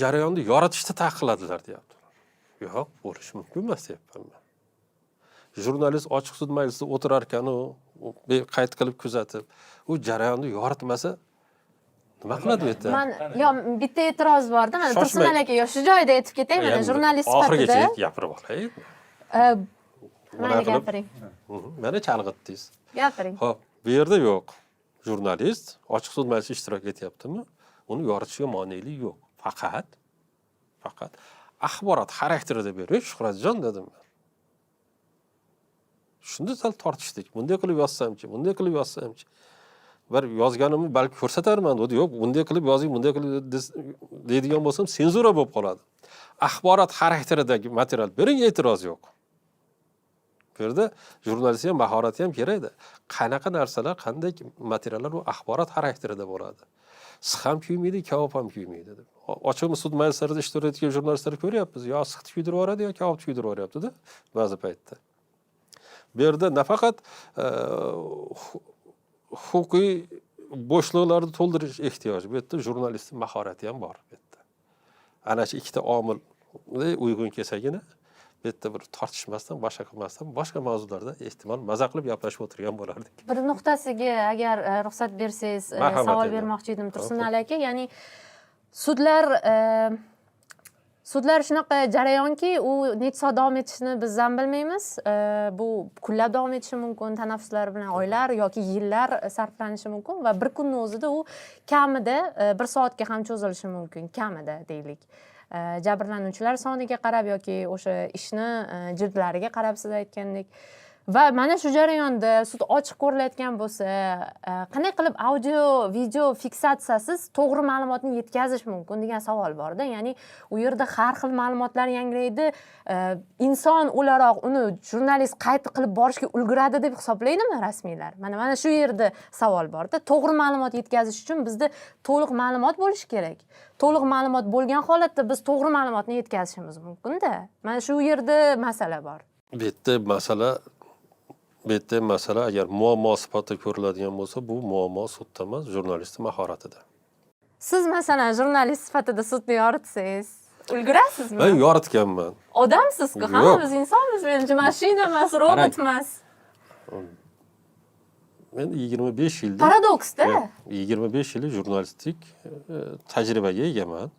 jarayonni yoritishni taqiqladilar deyapti. Yo'q, bo'lishi mumkin emas deyapman men. Jurnalist ochiq sud majlisida o'tirar ekan, u qayd qilib kuzatib, u jarayonni yoritmasa nima qiladi bu yerda? Man yo bitta e'tiroz borda, mana Shoshmang. Tursun aka, yo shu joyida aytib ketay, mana Endi jurnalist oxirigacha sifatida. gapirib olay. Mayli, qilib- gapiring. Mana chalg'itdingiz. Gapiring. Xo'p, bu yerda yo'q. Jurnalist ochiq sud majlisida ishtirok etyaptimi? Uni yoritishga monelik yo'q. Faqat axborot xarakterida berish, Shuhratjon dedim men. Shunda sal tortishdik. Bunday qilib yozsamchi, bunday qilib yozsamchi. Bir yozganimni balki ko'rsatarman dedi. Yo'q, bunday qilib yozing, bunday qilib deydigan bo'lsam senzura bo'lib qoladi. Axborot xarakteridagi material bering, e'tiroz yo'q. Bu yerda jurnalist ham mahorati ham kerakda. Qanaqa narsalar, qanday materiallar bu axborot xarakterida bo'ladi. Six ham kuymaydi, kabob ham kuymaydi deb. Ochig'i sud majlislarida ishtirok etgan jurnalistlarni ko'ryapmiz. Yo sixni kuydirib yuboradi, yo kabobni kuydirib yuboryapti-da ba'zi paytda. Bu yerda nafaqat huquqiy bo'shliqlarni to'ldirish ehtiyoji, bu yerda jurnalistning mahorati ham bor bu yerda. Ana shu ikkita omil uyg'un kelsagina Bu yerda bir tortishmasdan, boshqa qilmasdan, boshqa mavzularda ehtimol maza qilib gaplashib o'tirgan bo'lardik. Bir nuqtasiga agar ruxsat bersangiz, Marhamat savol endi. bermoqchi edim, Tursunali Xo'p. aka. Ya'ni sudlar shunaqa jarayonki, u necha soat davom etishini biz ham bilmaymiz. Bu kunlab davom etishi mumkin, tanaffuslar bilan oylar yoki yillar sarflanishi mumkin va bir kunni o'zida u kamida bir soatga ham cho'zilishi mumkin, kamida deylik. Jabrlanuvchilar soniga qarab yoki o'sha ishni jildlariga qarab, siz aytgandek. Va mana shu jarayonda sud ochiq ko'rilayotgan bo'lsa, qanday qilib audio video fiksatsiyasiz to'g'ri ma'lumotni yetkazish mumkin degan savol borda. Ya'ni u yerda har xil ma'lumotlar yangraydi. Inson o'laroq uni jurnalist qayta qilib borishga ulguradi deb hisoblaydimi rasmiylar? Mana shu yerda savol borda. To'g'ri ma'lumot yetkazish uchun bizda to'liq ma'lumot bo'lishi kerak. To'liq ma'lumot bo'lgan holatda biz to'g'ri ma'lumotni yetkazishimiz mumkinda. Mana shu yerda masala bor. Bu yerda masala agar muammo sifatida ko'riladigan bo'lsa, bu muammo sudda emas, jurnalistning mahoratida. Siz, masalan, jurnalist sifatida sudni yoritsangiz, ulgurasizmi? Men yoritganman. Odamsiz-ku, Yo'q. hammamiz insonmiz, menimcha, mashina emas, robot emas. Men 25 yillik Paradoksda. Yo'q, 25 yillik jurnalistik tajribaga egaman.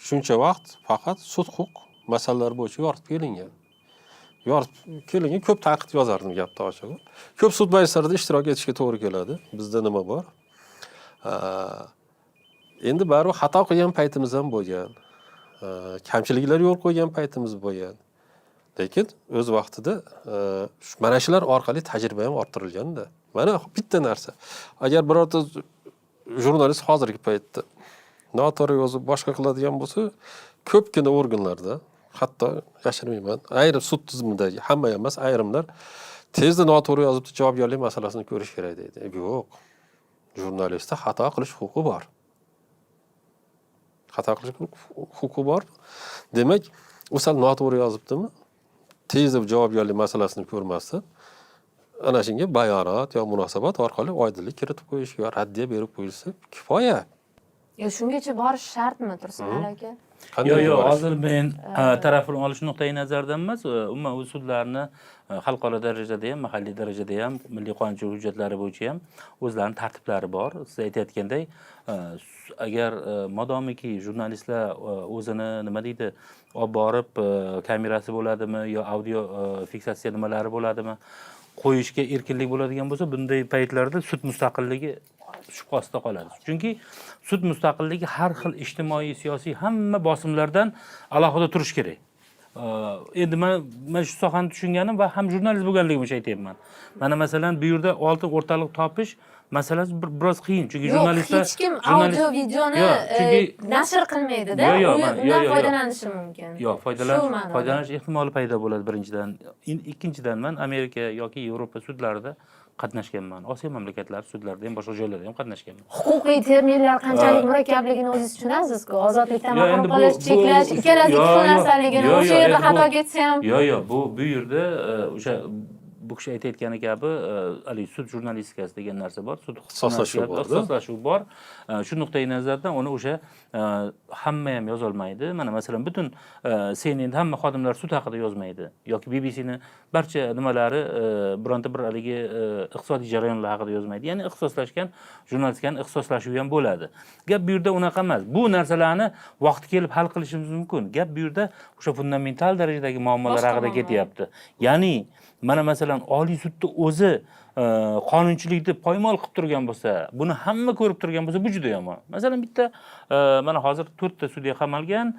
Shuncha vaqt faqat sud huquq masalalari bo'yicha yoritib kelingan. Yoritib kelingan, ko'p tanqid yozardim, gapni ochig'i. Ko'p sud majlislarida ishtirok etishga to'g'ri keladi. Bizda nima bor? Endi baribir xato qilgan paytimiz ham bo'lgan. Kamchiliklar yo'l qo'ygan paytimiz bo'lgan. Lekin o'z vaqtida mana shular orqali tajriba ham orttirilganda. Mana bitta narsa. Agar birorta jurnalist hozirgi paytda noto'g'ri yozib boshqa qiladigan bo'lsa, ko'pgina organlarda, hatto yashirmayman, ayrim sud tizimidagi, hamma emas, ayrimlar tezda noto'g'ri yozibdi, javobgarlik masalasini ko'rish kerak deydi. Yo'q. Jurnalistda xato qilish huquqi bor. Xato qilish huquqi bor. Demak, u sal noto'g'ri yozibdimi? Tezda javobgarlik masalasini ko'rmasdan ana shunga bayonot yo munosabat orqali oydinlik kiritib qo'yish yo raddiya berib qo'yilsa kifoya. Yo, shungacha borish shartmi, Tursunali aka? Qanday Yo'q, borish? hozir men tarafini olish nuqtai nazaridan emas, umuman u sudlarni xalqaro darajada ham, mahalliy darajada ham, milliy qonunchilik hujjatlari bo'yicha ham o'zlarining tartiblari bor. Siz aytayotganday, agar modomiki jurnalistlar o'zini, nima deydi, olib borib, kamerasi bo'ladimi yo audio fiksatsiya nimalari bo'ladimi, qo'yishga erkinlik bo'ladigan bo'lsa, bunday paytlarda sud mustaqilligi shubha ostida qoladi. Chunki sud mustaqilligi har xil ijtimoiy, siyosiy hamma bosimlardan alohida turishi kerak. Endi man shu sohani tushunganim va ham jurnalist bo'lganligim uchun aytyapman. Mana, masalan, bu yerda oltin o'rtaliq topish masalasi biroz qiyin, chunki Yo'q, jurnalistlar hech kim audio videoni Yo'q, chunki nashr qilmaydi-da. Yo'q, yo'q, Undan yo'q, yo'q, yo'q. foydalanishi mumkin. Yo'q, Shu ma'noda. foydalanish ehtimoli paydo bo'ladi birinchidan. Ikkinchidan, man Amerika yoki Yevropa sudlarida qatnashganman. Osiyo mamlakatlari sudlarida ham, boshqa joylarda ham qatnashganman. Huquqiy terminlar qanchalik murakkabligini o'zingiz tushunasiz-ku. Ozodlikdan Yo'q, mahrum endi qilish, cheklash, ikkalasi ikki xil yo'q, narsaligini, yo'q, o'sha yo'q, yerda endi xato ketsa ham. Yo'q, bu yerda o'sha bu kishi aytayotgani kabi, haligi sud jurnalistikasi degan narsa bor. Sud Ixtisoslashuv bor-da. Ixtisoslashuv bor. Shu nuqtai nazardan uni o'sha hamma ham yozolmaydi. Mana, masalan, butun CNN hamma xodimlar sud haqida yozmaydi yoki BBCni barcha nimalari bironta bir haligi iqtisodiy jarayonlar haqida yozmaydi. Ya'ni ixtisoslashgan jurnalistikani ixtisoslashuvi ham bo'ladi. Gap bu yerda unaqa emas. Bu narsalarni vaqti kelib hal qilishimiz mumkin. Gap bu yerda o'sha fundamental darajadagi muammolar Boshqa haqida muammo. ketyapti. Ya'ni mana, masalan, Oliy sudni o'zi qonunchilikni poymol qilib turgan bo'lsa, buni hamma ko'rib turgan bo'lsa, bu juda yomon. Masalan, bitta mana hozir to'rtta sudya qamalgan,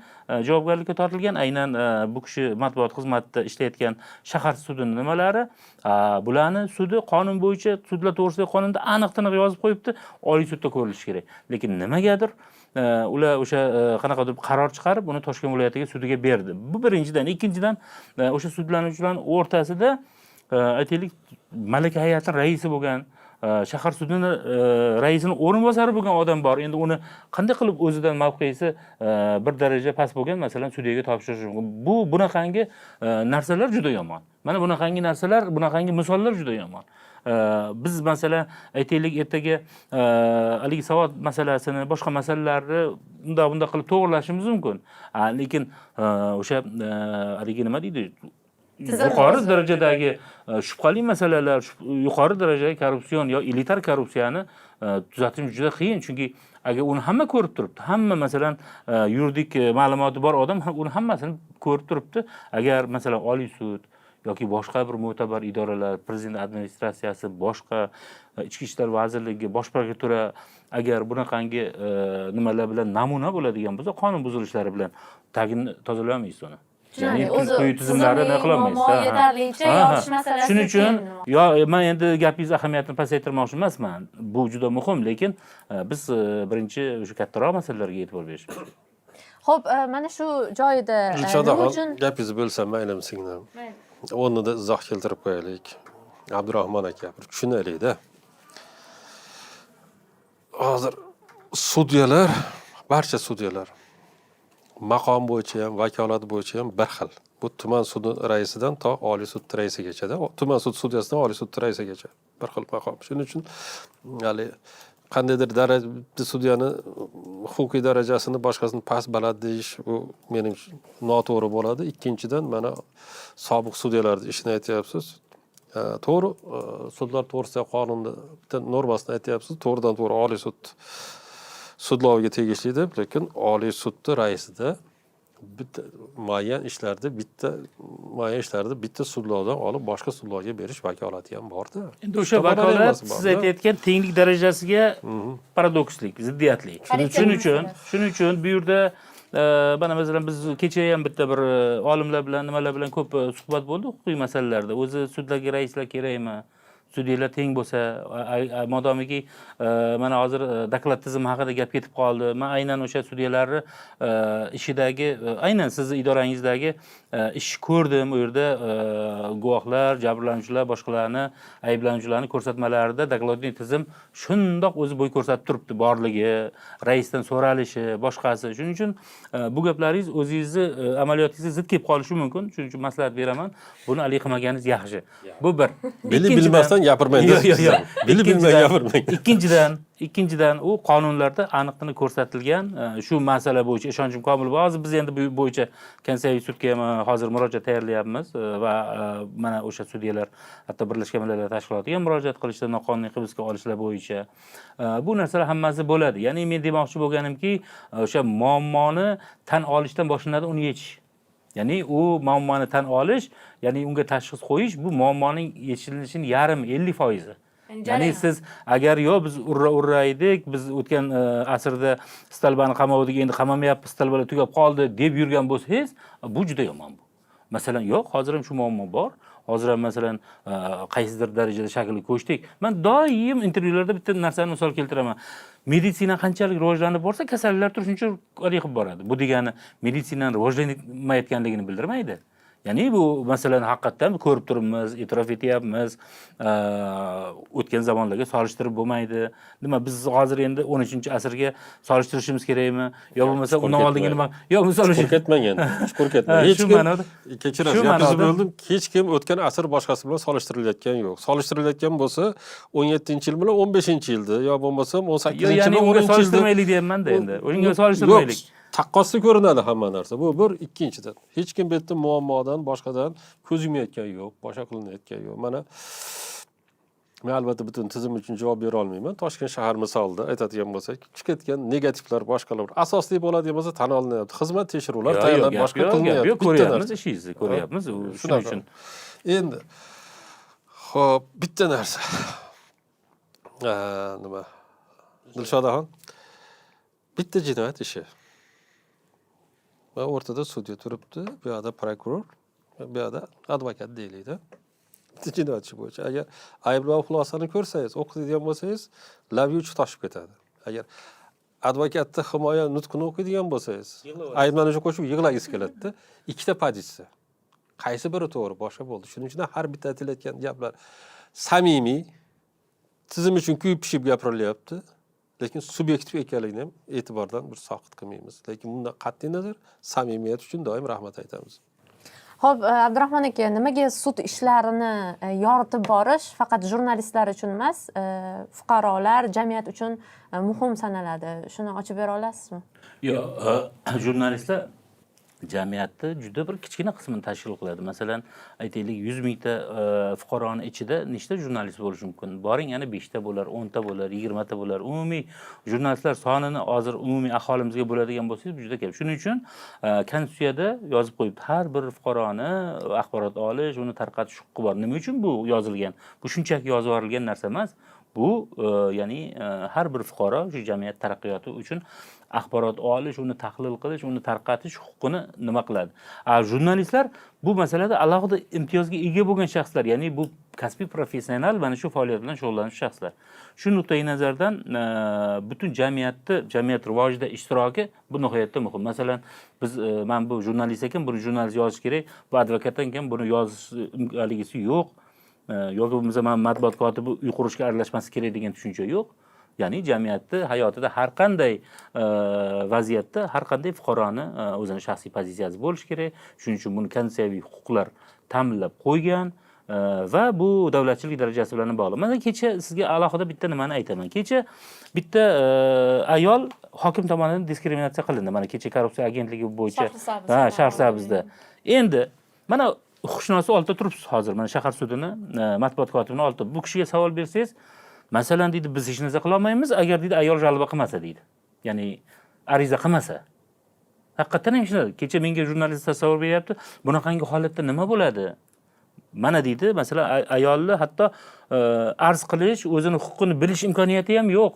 javobgarlikka tortilgan, aynan bu kishi matbuot xizmatida ishlayotgan shahar sudini nimalari, bularni sudi qonun bo'yicha, sudlar to'g'risidagi qonunda aniq tiniq yozib qo'yibdi, Oliy sudda ko'rilishi kerak. Lekin nimagadir ular o'sha qanaqadir qaror chiqarib, uni Toshkent viloyatiga sudiga berdi. Bu birinchidan, ikkinchidan, o'sha sudlanuvchilarning o'rtasida, aytaylik, malaka hay'ati raisi bo'lgan, shahar sudini raisini o'rinbosari bo'lgan odam bor. Endi uni qanday qilib o'zidan mavqesi bir daraja past bo'lgan, masalan, sudyaga topshirish mumkin? Bu bunaqangi narsalar juda yomon. Mana bunaqangi narsalar, bunaqangi misollar juda yomon. Biz masalan aytaylik, ertaga haligi savod masalasini, boshqa masalalarni bundoq bundoq qilib to'g'irlashimiz mumkin. Lekin o'sha haligi nima deydi, yuqori darajadagi shubhali masalalar, yuqori darajadagi korrupsion yo elitar korrupsiyani tuzatish juda qiyin, chunki agar uni hamma ko'rib turibdi, hamma masalan yuridik ma'lumoti bor odam uni hammasini ko'rib turibdi. Agar masalan Oliy sud yoki boshqa bir mo'tabar idoralar, prezident administratsiyasi, boshqa Ichki ishlar vazirligi, bosh prokuratura agar bunaqangi nimalar bilan namuna bo'ladigan bo'lsa, qonun buzilishlari bilan tagini tozalay olmaysiz uni. Tushunarli. Ya'ni O'zi quyi tizimlarni nima tizimli qilolmaysiz. muammo yetarlicha yoritish masalasi Shuning uchun keyin. yo man endi gapingiz ahamiyatini pasaytirmoqchi emasman. Bu juda muhim, lekin biz birinchi o'sha kattaroq masalalarga e'tibor berishimiz kerak. Xo'p, mana shu joyida nima Dilshodaxon, uchun gapingizni bo'lsam maylimi, singlim? O'rnida izoh keltirib qo'yaylik. Abdurahmon aka, bir tushunaylikda. Hozir sudyalar, barcha sudyalar maqom bo'yicha ham, vakolat bo'yicha ham bir xil. Bu tuman sudi raisidan to Oliy sud raisigachada, tuman sud sudyasidan Oliy sud raisigacha bir xil maqom. Shuning uchun hali qandaydir daraja bitta sudyani huquqiy darajasini boshqasini past baland deyish, bu menimcha noto'g'ri bo'ladi. Ikkinchidan, mana sobiq sudyalarni ishini aytyapsiz. To'g'ri, sudlar to'g'risidagi qonunni bitta normasini aytyapsiz, to'g'ridan to'g'ri Oliy sud sudloviga tegishli deb, lekin Oliy sudni raisida bitta muayyan ishlarda bitta sudlovdan olib boshqa sudlovga berish vakolati ham borda. Endi o'sha Tomonlar vakolat emas siz borda. aytayotgan tenglik darajasiga paradokslik, ziddiyatli. Shuning Shuning uchun, shuning uchun bu yerda mana masalan biz kecha ham bitta bir olimlar bilan, nimalar bilan ko'p suhbat bo'ldi huquqiy masalalarda. O'zi sudlarga raislar kerakmi? Sudyalar teng bo'lsa, modomiki mana hozir doklad tizimi haqida gap ketib qoldi. Man aynan o'sha sudyalarni ishidagi, aynan sizni idorangizdagi ish ko'rdim. U yerda guvohlar, jabrlanuvchilar, boshqalarni, ayblanuvchilarni ko'rsatmalarida докладной tizim shundoq o'zi bo'y ko'rsatib turibdi, borligi, raisdan so'ralishi, boshqasi. Shuning uchun bu gaplaringiz o'zingizni amaliyotingizga zid kelib qolishi mumkin. Shuning uchun maslahat beraman, buni haligi qilmaganingiz yaxshi. Bu bir. Bilib bilmasdan gapirmang. Yo'q, yo'q, yo'q. Bilib bilmay gapirmang. Ikkinchidan, u qonunlarda aniqini ko'rsatilgan shu masala bo'yicha ishonchim komil bor. Hozir biz endi bu bo'yicha Konstitutsiyaviy sudga ham hozir murojaat tayyorlayapmiz va mana o'sha sudyalar hatto Birlashgan Millatlar Tashkilotiga ham murojaat qilishdi noqonuniy hibsga olishlar bo'yicha. Bu narsalar hammasi bo'ladi. Ya'ni men demoqchi bo'lganimki, o'sha muammoni tan olishdan boshlanadi uni yechish. Ya'ni u muammoni tan olish, ya'ni unga tashxis qo'yish, bu muammoning yechilishining yarmi, 50%i. Ya'ni Ya'ni jarayon. siz agar yo'q, biz urra urra edik, biz o'tgan asrda stolbani qamavdik, endi qamamayapmiz, stolbalar tugab qoldi deb yurgan bo'lsangiz, bu juda yomon bu. Masalan, yo'q, hozir ham shu muammo bor. Hozir ham masalan qaysidir darajada shaklga ko'chdik. Man doim intervyularda bitta narsani misol keltiraman. Meditsina qanchalik rivojlanib borsa, kasalliklar turi shuncha qilib boradi. Bu degani meditsinani rivojlanmayotganligini bildirmaydi. Ya'ni bu masalan haqiqatdan ko'rib turibmiz, e'tirof etyapmiz. O'tgan zamonlarga solishtirib bo'lmaydi. Nima, biz hozir endi 13-asrga solishtirishimiz kerakmi? Yo bo'lmasa Chuqur undan oldingi ketmang. nima? Yo misol Chuqur uchun ketmang endi. Chuqur ketmang. Ha, Hech shu kim ma'noda- kechirasiz, shu gapingizni ma'noda- bo'ldim. Hech kim o'tgan asr boshqasi bilan solishtirilayotgan yo'q. Solishtirilayotgan bo'lsa, 17-yil bilan 15-yilda yo bo'lmasam 18 Yo, yil ya'ni bilan unga 10-yilda. solishtirmaylik deyapman-da endi. Unga solishtirmaylik. Yo'q, taqqosli ko'rinadi hamma narsa. Bu bir, ikkinchidan. Hech kim bu yerda muammodan, boshqadan ko'z yumayotgan yo'q, boshqa qilinayotgan yo'q. Mana men albatta butun tizim uchun javob bera olmayman. Toshkent shahar misolida aytadigan bo'lsak, chiqayotgan negativlar, boshqalar asosli bo'ladigan bo'lsa tan olinyapti. Xizmat tekshiruvlar Yo'q, tayyorlab gap boshqa yo'q, gap qilinyapti. yo'q, Bitta ko'ryapmiz narsa. ishingizni, ko'ryapmiz. U shuning Shunaqa. uchun. Endi xo'p, bitta narsa. Nima? Dilshodaxon. Bitta jinoyat ishi. Va o'rtada sudya turibdi, bu yoqda prokuror, bu yoqda advokat deylik-da. Bitta jinoyat ishi bo'yicha agar ayblov xulosani ko'rsangiz, o'qiydigan bo'lsangiz, labga uchi toshib ketadi. Agar advokatni himoya nutqini o'qiydigan bo'lsangiz, ayblanuvchi qo'shib yig'lagingiz keladi-da. Ikkita pozitsiya. Qaysi biri to'g'ri, boshqa bo'ldi. Shuning uchun ham har bitta aytilayotgan gaplar samimiy, tizim uchun kuyib pishib gapirilyapti. Lekin subyektiv ekanligini ham e'tibordan bir soqit qilmaymiz. Lekin bundan qat'iy nazar samimiyat uchun doim rahmat aytamiz. Xo'p, Abdurahmon aka, nimaga sud ishlarini yoritib borish faqat jurnalistlar uchun emas, fuqarolar, jamiyat uchun muhim sanaladi? Shuni ochib bera olasizmi? Yo'q, jurnalistlar jamiyatni juda bir kichkina qismini tashkil qiladi. Masalan, aytaylik, 100 mingta fuqaroni ichida nechta jurnalist bo'lishi mumkin? Boring, yana 5 ta bo'lar, 10 ta bo'lar, 20 ta bo'lar. Umumiy jurnalistlar sonini hozir umumiy aholimizga bo'ladigan bo'lsangiz, bu juda ko'p. Shuning uchun konstitutsiyada yozib qo'yibdi, har bir fuqaroni axborot olish, uni tarqatish huquqi bor. Nima uchun bu yozilgan? Bu shunchaki yozib yuborilgan narsa emas. Bu ya'ni har bir fuqaro shu jamiyat taraqqiyoti uchun axborot olish, uni tahlil qilish, uni tarqatish huquqini nima qiladi? Jurnalistlar bu masalada alohida imtiyozga ega bo'lgan shaxslar, ya'ni bu kasbiy professional mana shu faoliyat bilan shug'ullanuvchi shaxslar. Shu nuqtai nazardan butun jamiyatni, jamiyat rivojida ishtiroki bu nihoyatda muhim. Masalan, biz man bu jurnalist ekan, buni jurnalist yozish kerak, bu advokat ekan, buni yozish haligisi yo'q. Yoki bo'lmasa man matbuot kotibi uy qurishga aralashmasi kerak degan tushuncha yo'q. Ya'ni jamiyatni hayotida har qanday vaziyatda har qanday fuqaroni o'zini shaxsiy pozitsiyasi bo'lishi kerak. Shuning uchun buni konstitutsiyaviy huquqlar ta'minlab qo'ygan va bu davlatchilik darajasi bilan bog'liq. Mana kecha sizga alohida bitta nimani aytaman. Kecha bitta ayol hokim tomonidan diskriminatsiya qilindi. Mana kecha korrupsiya agentligi bo'yicha, Shahrisabzda. ha, Shahrisabzda. Endi mana huquqshunosi oldida turibsiz hozir. Mana shahar sudini matbuot kotibini oldida. Bu kishiga savol bersangiz, masalan deydi, biz hech narsa qila olmaymiz, agar deydi ayol жалоба qilmasa deydi. Ya'ni ariza qilmasa. Haqiqatdan ham shunday. Kecha menga jurnalistlar savol beryapti. Bunaqangi holatda nima bo'ladi? Mana deydi, masalan, ayolni hatto arz qilish, o'zini huquqini bilish imkoniyati ham yo'q.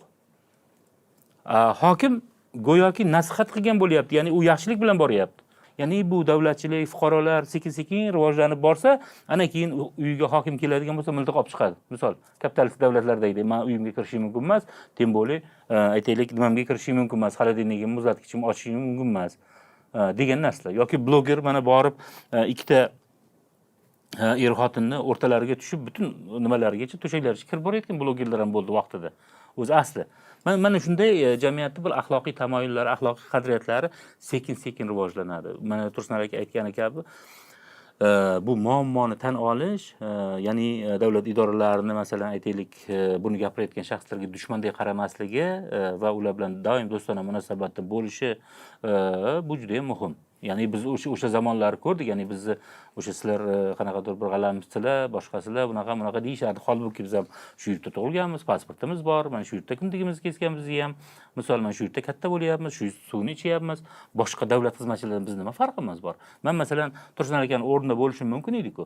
Hokim go'yoki nasihat qilgan bo'lyapti, ya'ni u yaxshilik bilan boryapti. Ya'ni bu davlatchilik, fuqarolar sekin-sekin rivojlanib borsa, ana keyin uyiga hokim keladigan bo'lsa, miltiq olib chiqadi. Misol, kapitalist davlatlardagidek, man uyimga kirishim mumkin emas, тем более, aytaylik, nimamga kirishim mumkin emas, холодильник imni, muzlatgichimni ochishim mumkin emas, degan narsalar. Yoki bloger mana borib, ikkita er xotinni o'rtalariga tushib, butun nimalarigacha, to'shaklarigacha kirib borayotgan blogerlar ham bo'ldi vaqtida. O'zi asli. Mana shunday jamiyatda bir axloqiy tamoyillari, axloqiy qadriyatlari sekin-sekin rivojlanadi. Mana Tursun aka aytgani kabi, bu muammoni tan olish, ya'ni davlat idoralarini, masalan, aytaylik, buni gapirayotgan shaxslarga dushmandek qaramasligi va ular bilan doim do'stona munosabatda bo'lishi, bu juda ham muhim. Ya'ni biz o'sha zamonlarni ko'rdik, ya'ni bizni o'sha sizlar qanaqadir bir g'alamisizlar, boshqasizlar, bunaqa bunaqa deyishardi. Holbuki biz ham shu yurtda tug'ilganmiz, pasportimiz bor, mana shu yurtda kindigimizni kesganmiz ham. Misol, mana shu yurtda katta bo'lyapmiz, shu suvni ichyapmiz. Boshqa davlat xizmatchilaridan biz nima farqimiz bor? Man masalan Tursun akani o'rnida bo'lishim mumkin edi-ku.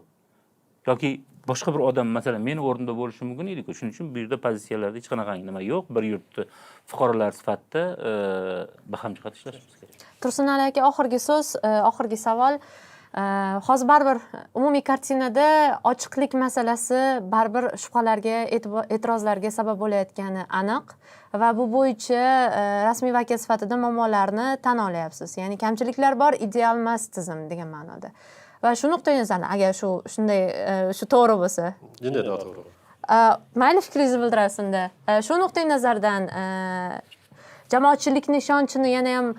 Yoki boshqa bir odam masalan meni o'rnimda bo'lishi mumkin edi-ku. Shuning uchun bu yerda pozitsiyalarda hech qanaqangi nima yo'q. Bir yurtni fuqarolar sifatida baham jihat ishlashimiz kerak. Tursunali aka, oxirgi so'z, oxirgi savol. Hozir baribir umumiy kartinada ochiqlik masalasi baribir shubhalarga, e'tirozlarga sabab bo'layotgani aniq va bu bo'yicha rasmiy vakil sifatida muammolarni tan olyapsiz. Ya'ni kamchiliklar bor, ideal emas tizim degan ma'noda. Va shu nuqtai nazardan, agar shu shunday shu to'g'ri bo'lsa, Jinday noto'g'ri. Mayli, fikringizni bildirasiz unda. Shu nuqtai nazardan jamoatchilikni ishonchini yana ham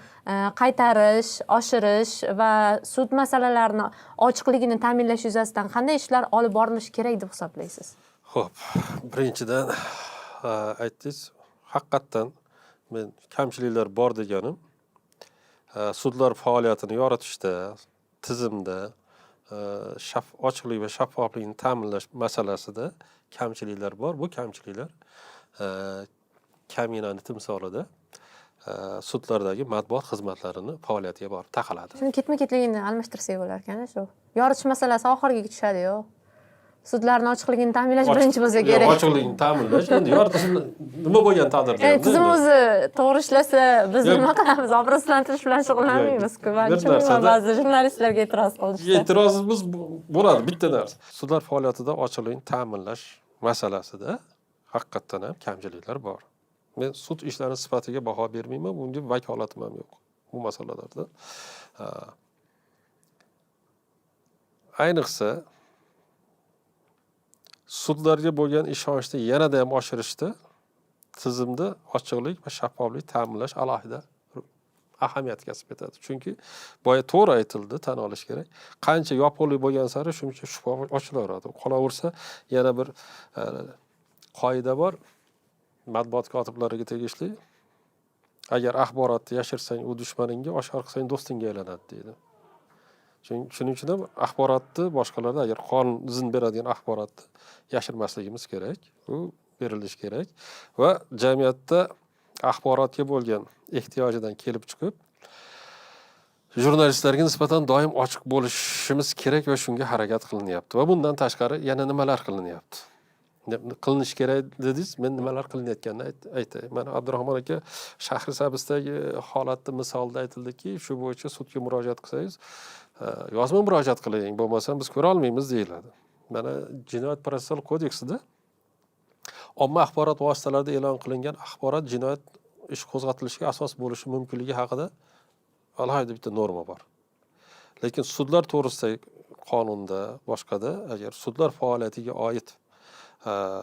qaytarish, oshirish va sud masalalarini ochiqligini ta'minlash yuzasidan qanday ishlar olib borilishi kerak deb hisoblaysiz? Xo'p, birinchidan aytdingiz, haqiqatdan men kamchiliklar bor deganim, sudlar faoliyatini yoritishda, tizimda ochiqlik va shaffoflikni ta'minlash masalasida kamchiliklar bor. Bu kamchiliklar kaminani timsolida sudlardagi matbuot xizmatlarini faoliyatiga borib taqaladi. Shuni ketma-ketligini almashtirsak bo'lar ekan, shu. Yoritish masalasi oxiriga tushadi-yu. Sudlarni ochiqligini ta'minlash birinchi bo'lsa kerak. Ochiqlikni ta'minlash, endi yoritish nima bo'lgan taqdirda Ya'ni ham tizim endi. o'zi to'g'ri ishlasa, biz Yo'q. nima qilamiz? Obro'sizlantirish bilan shug'ullanmaymiz-ku. Man Bir tushunmayman, ba'zi jurnalistlarga e'tiroz qilishdi. E'tirozimiz bo'ladi bitta narsa. Sudlar faoliyatida ochiqlikni ta'minlash masalasida haqiqatdan ham kamchiliklar bor. Men sud ishlarini sifatiga baho bermayman, bunga vakolatim ham yo'q bu masalalarda. Ha. Ayniqsa sudlarga bo'lgan ishonchni yanada ham oshirishda tizimda ochiqlik va shaffoflik ta'minlash alohida ahamiyat kasb etadi. Chunki boya to'g'ri aytildi, tan olish kerak. Qancha yopiqlik bo'lgan sari shuncha shubha ochilaveradi. Qolaversa yana bir qoida bor, matbuot kotiblariga tegishli. Agar axborotni yashirsang, u dushmaningga, oshkor qilsang, do'stingga aylanadi deydi. Shuning uchun ham axborotni boshqalardan, agar qonun izn beradigan axborotni yashirmasligimiz kerak, u berilishi kerak va jamiyatda axborotga bo'lgan ehtiyojidan kelib chiqib jurnalistlarga nisbatan doim ochiq bo'lishimiz kerak va shunga harakat qilinyapti. Va bundan tashqari yana nimalar qilinyapti? Qilinishi kerak dedingiz, men nimalar qilinayotganini aytay. Mana Abdurahmon aka Shahrisabzdagi holatni misolida aytildiki, shu bo'yicha sudga murojaat qilsangiz, yozma murojaat qiling, bo'lmasam biz ko'ra olmaymiz deyiladi. Mana Jinoyat protsessual kodeksida omma axborot vositalarida e'lon qilingan axborot jinoyat ish qo'zg'atilishiga asos bo'lishi mumkinligi haqida alohida bitta norma bor. Lekin sudlar to'g'risidagi qonunda, boshqada agar sudlar faoliyatiga oid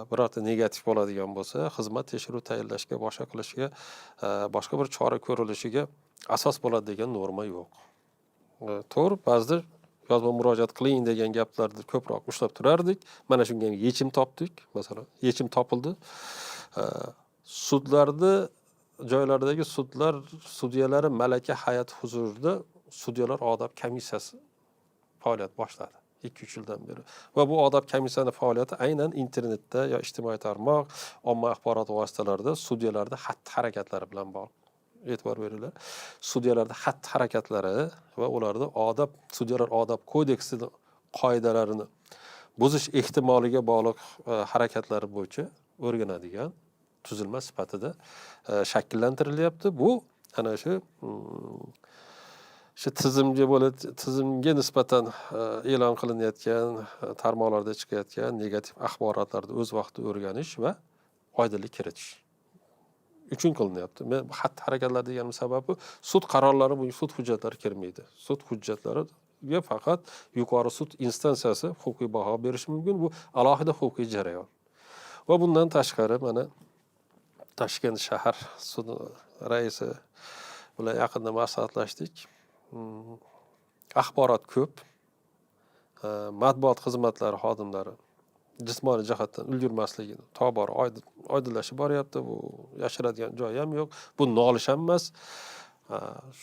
birorta negativ bo'ladigan bo'lsa, xizmat tekshiruv tayinlashga, boshqa qilishga, boshqa bir chora ko'rilishiga asos bo'ladi degan norma yo'q. To'g'ri, ba'zida yozma murojaat qiling degan gaplarni ko'proq ushlab turardik. Mana shunga yechim topdik, masalan, yechim topildi. Sudlarni joylardagi sudlar sudyalari malaka hay'ati huzurida sudyalar odob komissiyasi faoliyat boshladi 2-3 yildan beri. Va bu odob komissiyasining faoliyati aynan internetda yo ijtimoiy tarmoq, omma axborot vositalarida sudyalarning xatti-harakatlari bilan bog'liq. E'tibor beringlar. Sudyalarning xatti-harakatlari va ularni odob, sudyalar odob kodeksini qoidalarini buzish ehtimoliga bog'liq harakatlari bo'yicha o'rganadigan tuzilma sifatida shakllantirilyapti. Bu ana shu shu tizimga bo'ladi, tizimga nisbatan e'lon qilinayotgan, tarmoqlarda chiqayotgan negativ axborotlarni o'z vaqtida o'rganish va oydinlik kiritish uchun qilinyapti. Men xatti harakatlar deganim sababi sud qarorlari, bu sud hujjatlari kirmaydi. Sud hujjatlariga faqat yuqori sud instansiyasi huquqiy baho berishi mumkin. Bu alohida huquqiy jarayon. Va bundan tashqari mana Toshkent shahar sudi raisi bilan yaqinda maslahatlashdik. Axborot ko'p. Matbuot xizmatlari xodimlari jismoniy jihatdan ulgurmasligini tobora oydinlashib boryapti. Bu yashiradigan joyi ham yo'q. Bu nolish ham emas.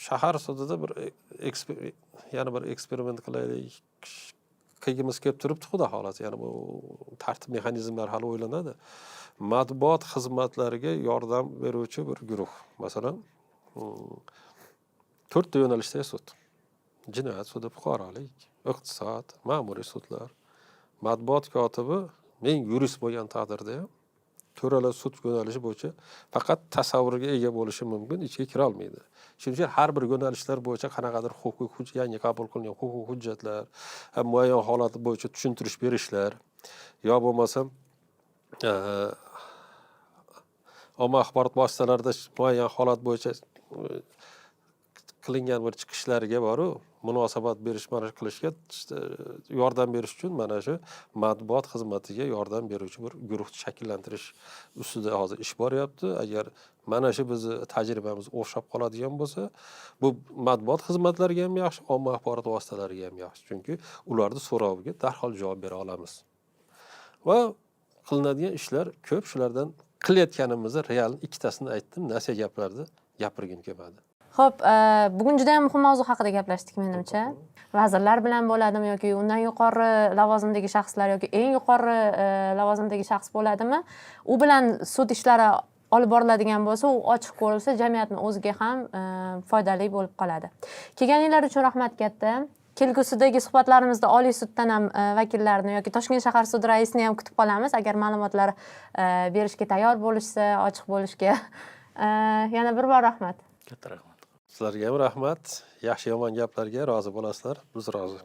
Shahar sudida bir yana bir eksperiment qilaylik qilgimiz kelib turibdi, xudo xohlasa. Ya'ni bu tartib mexanizmlari hali o'ylanadi. Matbuot xizmatlariga yordam beruvchi bir guruh. Masalan, 4 ta yo'nalishdagi sud. Jinoyat sudi, fuqarolik, iqtisod, ma'muriy sudlar. Matbuot kotibi men yurist bo'lgan taqdirda ham to'rala sud yo'nalishi bo'yicha faqat tasavvurga ega bo'lishi mumkin, ichiga kira olmaydi. Shuning uchun har bir yo'nalishlar bo'yicha qanaqadir huquqiy yangi qabul qilingan huquqiy hujjatlar, muayyan holat bo'yicha tushuntirish berishlar yo bo'lmasam omma axborot vositalarida muayyan holat bo'yicha qilingan bir chiqishlarga boru munosabat berish, mana shu qilishga yordam berish uchun mana shu matbuot xizmatiga yordam beruvchi bir guruhni shakllantirish ustida hozir ish boryapti. Agar mana shu bizni tajribamiz o'xshab qoladigan bo'lsa, bu matbuot xizmatlariga ham yaxshi, omma axborot vositalariga ham yaxshi, chunki ularni so'roviga darhol javob bera olamiz. Va qilinadigan ishlar ko'p, shulardan qilayotganimizni real ikkitasini aytdim, nasiya gaplarni gapirgim kelmadi. Xo'p, bugun juda ham muhim mavzu haqida gaplashdik menimcha. Vazirlar bilan bo'ladimi yoki undan yuqori lavozimdagi shaxslar yoki eng yuqori lavozimdagi shaxs bo'ladimi? U bilan sud ishlari olib boriladigan bo'lsa, u ochiq ko'rilsa, jamiyatni o'ziga ham foydali bo'lib qoladi. Kelganinglar uchun rahmat katta. Kelgusidagi suhbatlarimizda Oliy suddan ham vakillarni yoki Toshkent shahar sudi raisini ham kutib qolamiz, agar ma'lumotlar berishga tayyor bo'lishsa, ochiq bo'lishga. Yana bir bor rahmat. Katta rahmat. Sizlarga ham rahmat. Yaxshi yomon gaplarga rozi bo'lasizlar, biz rozi.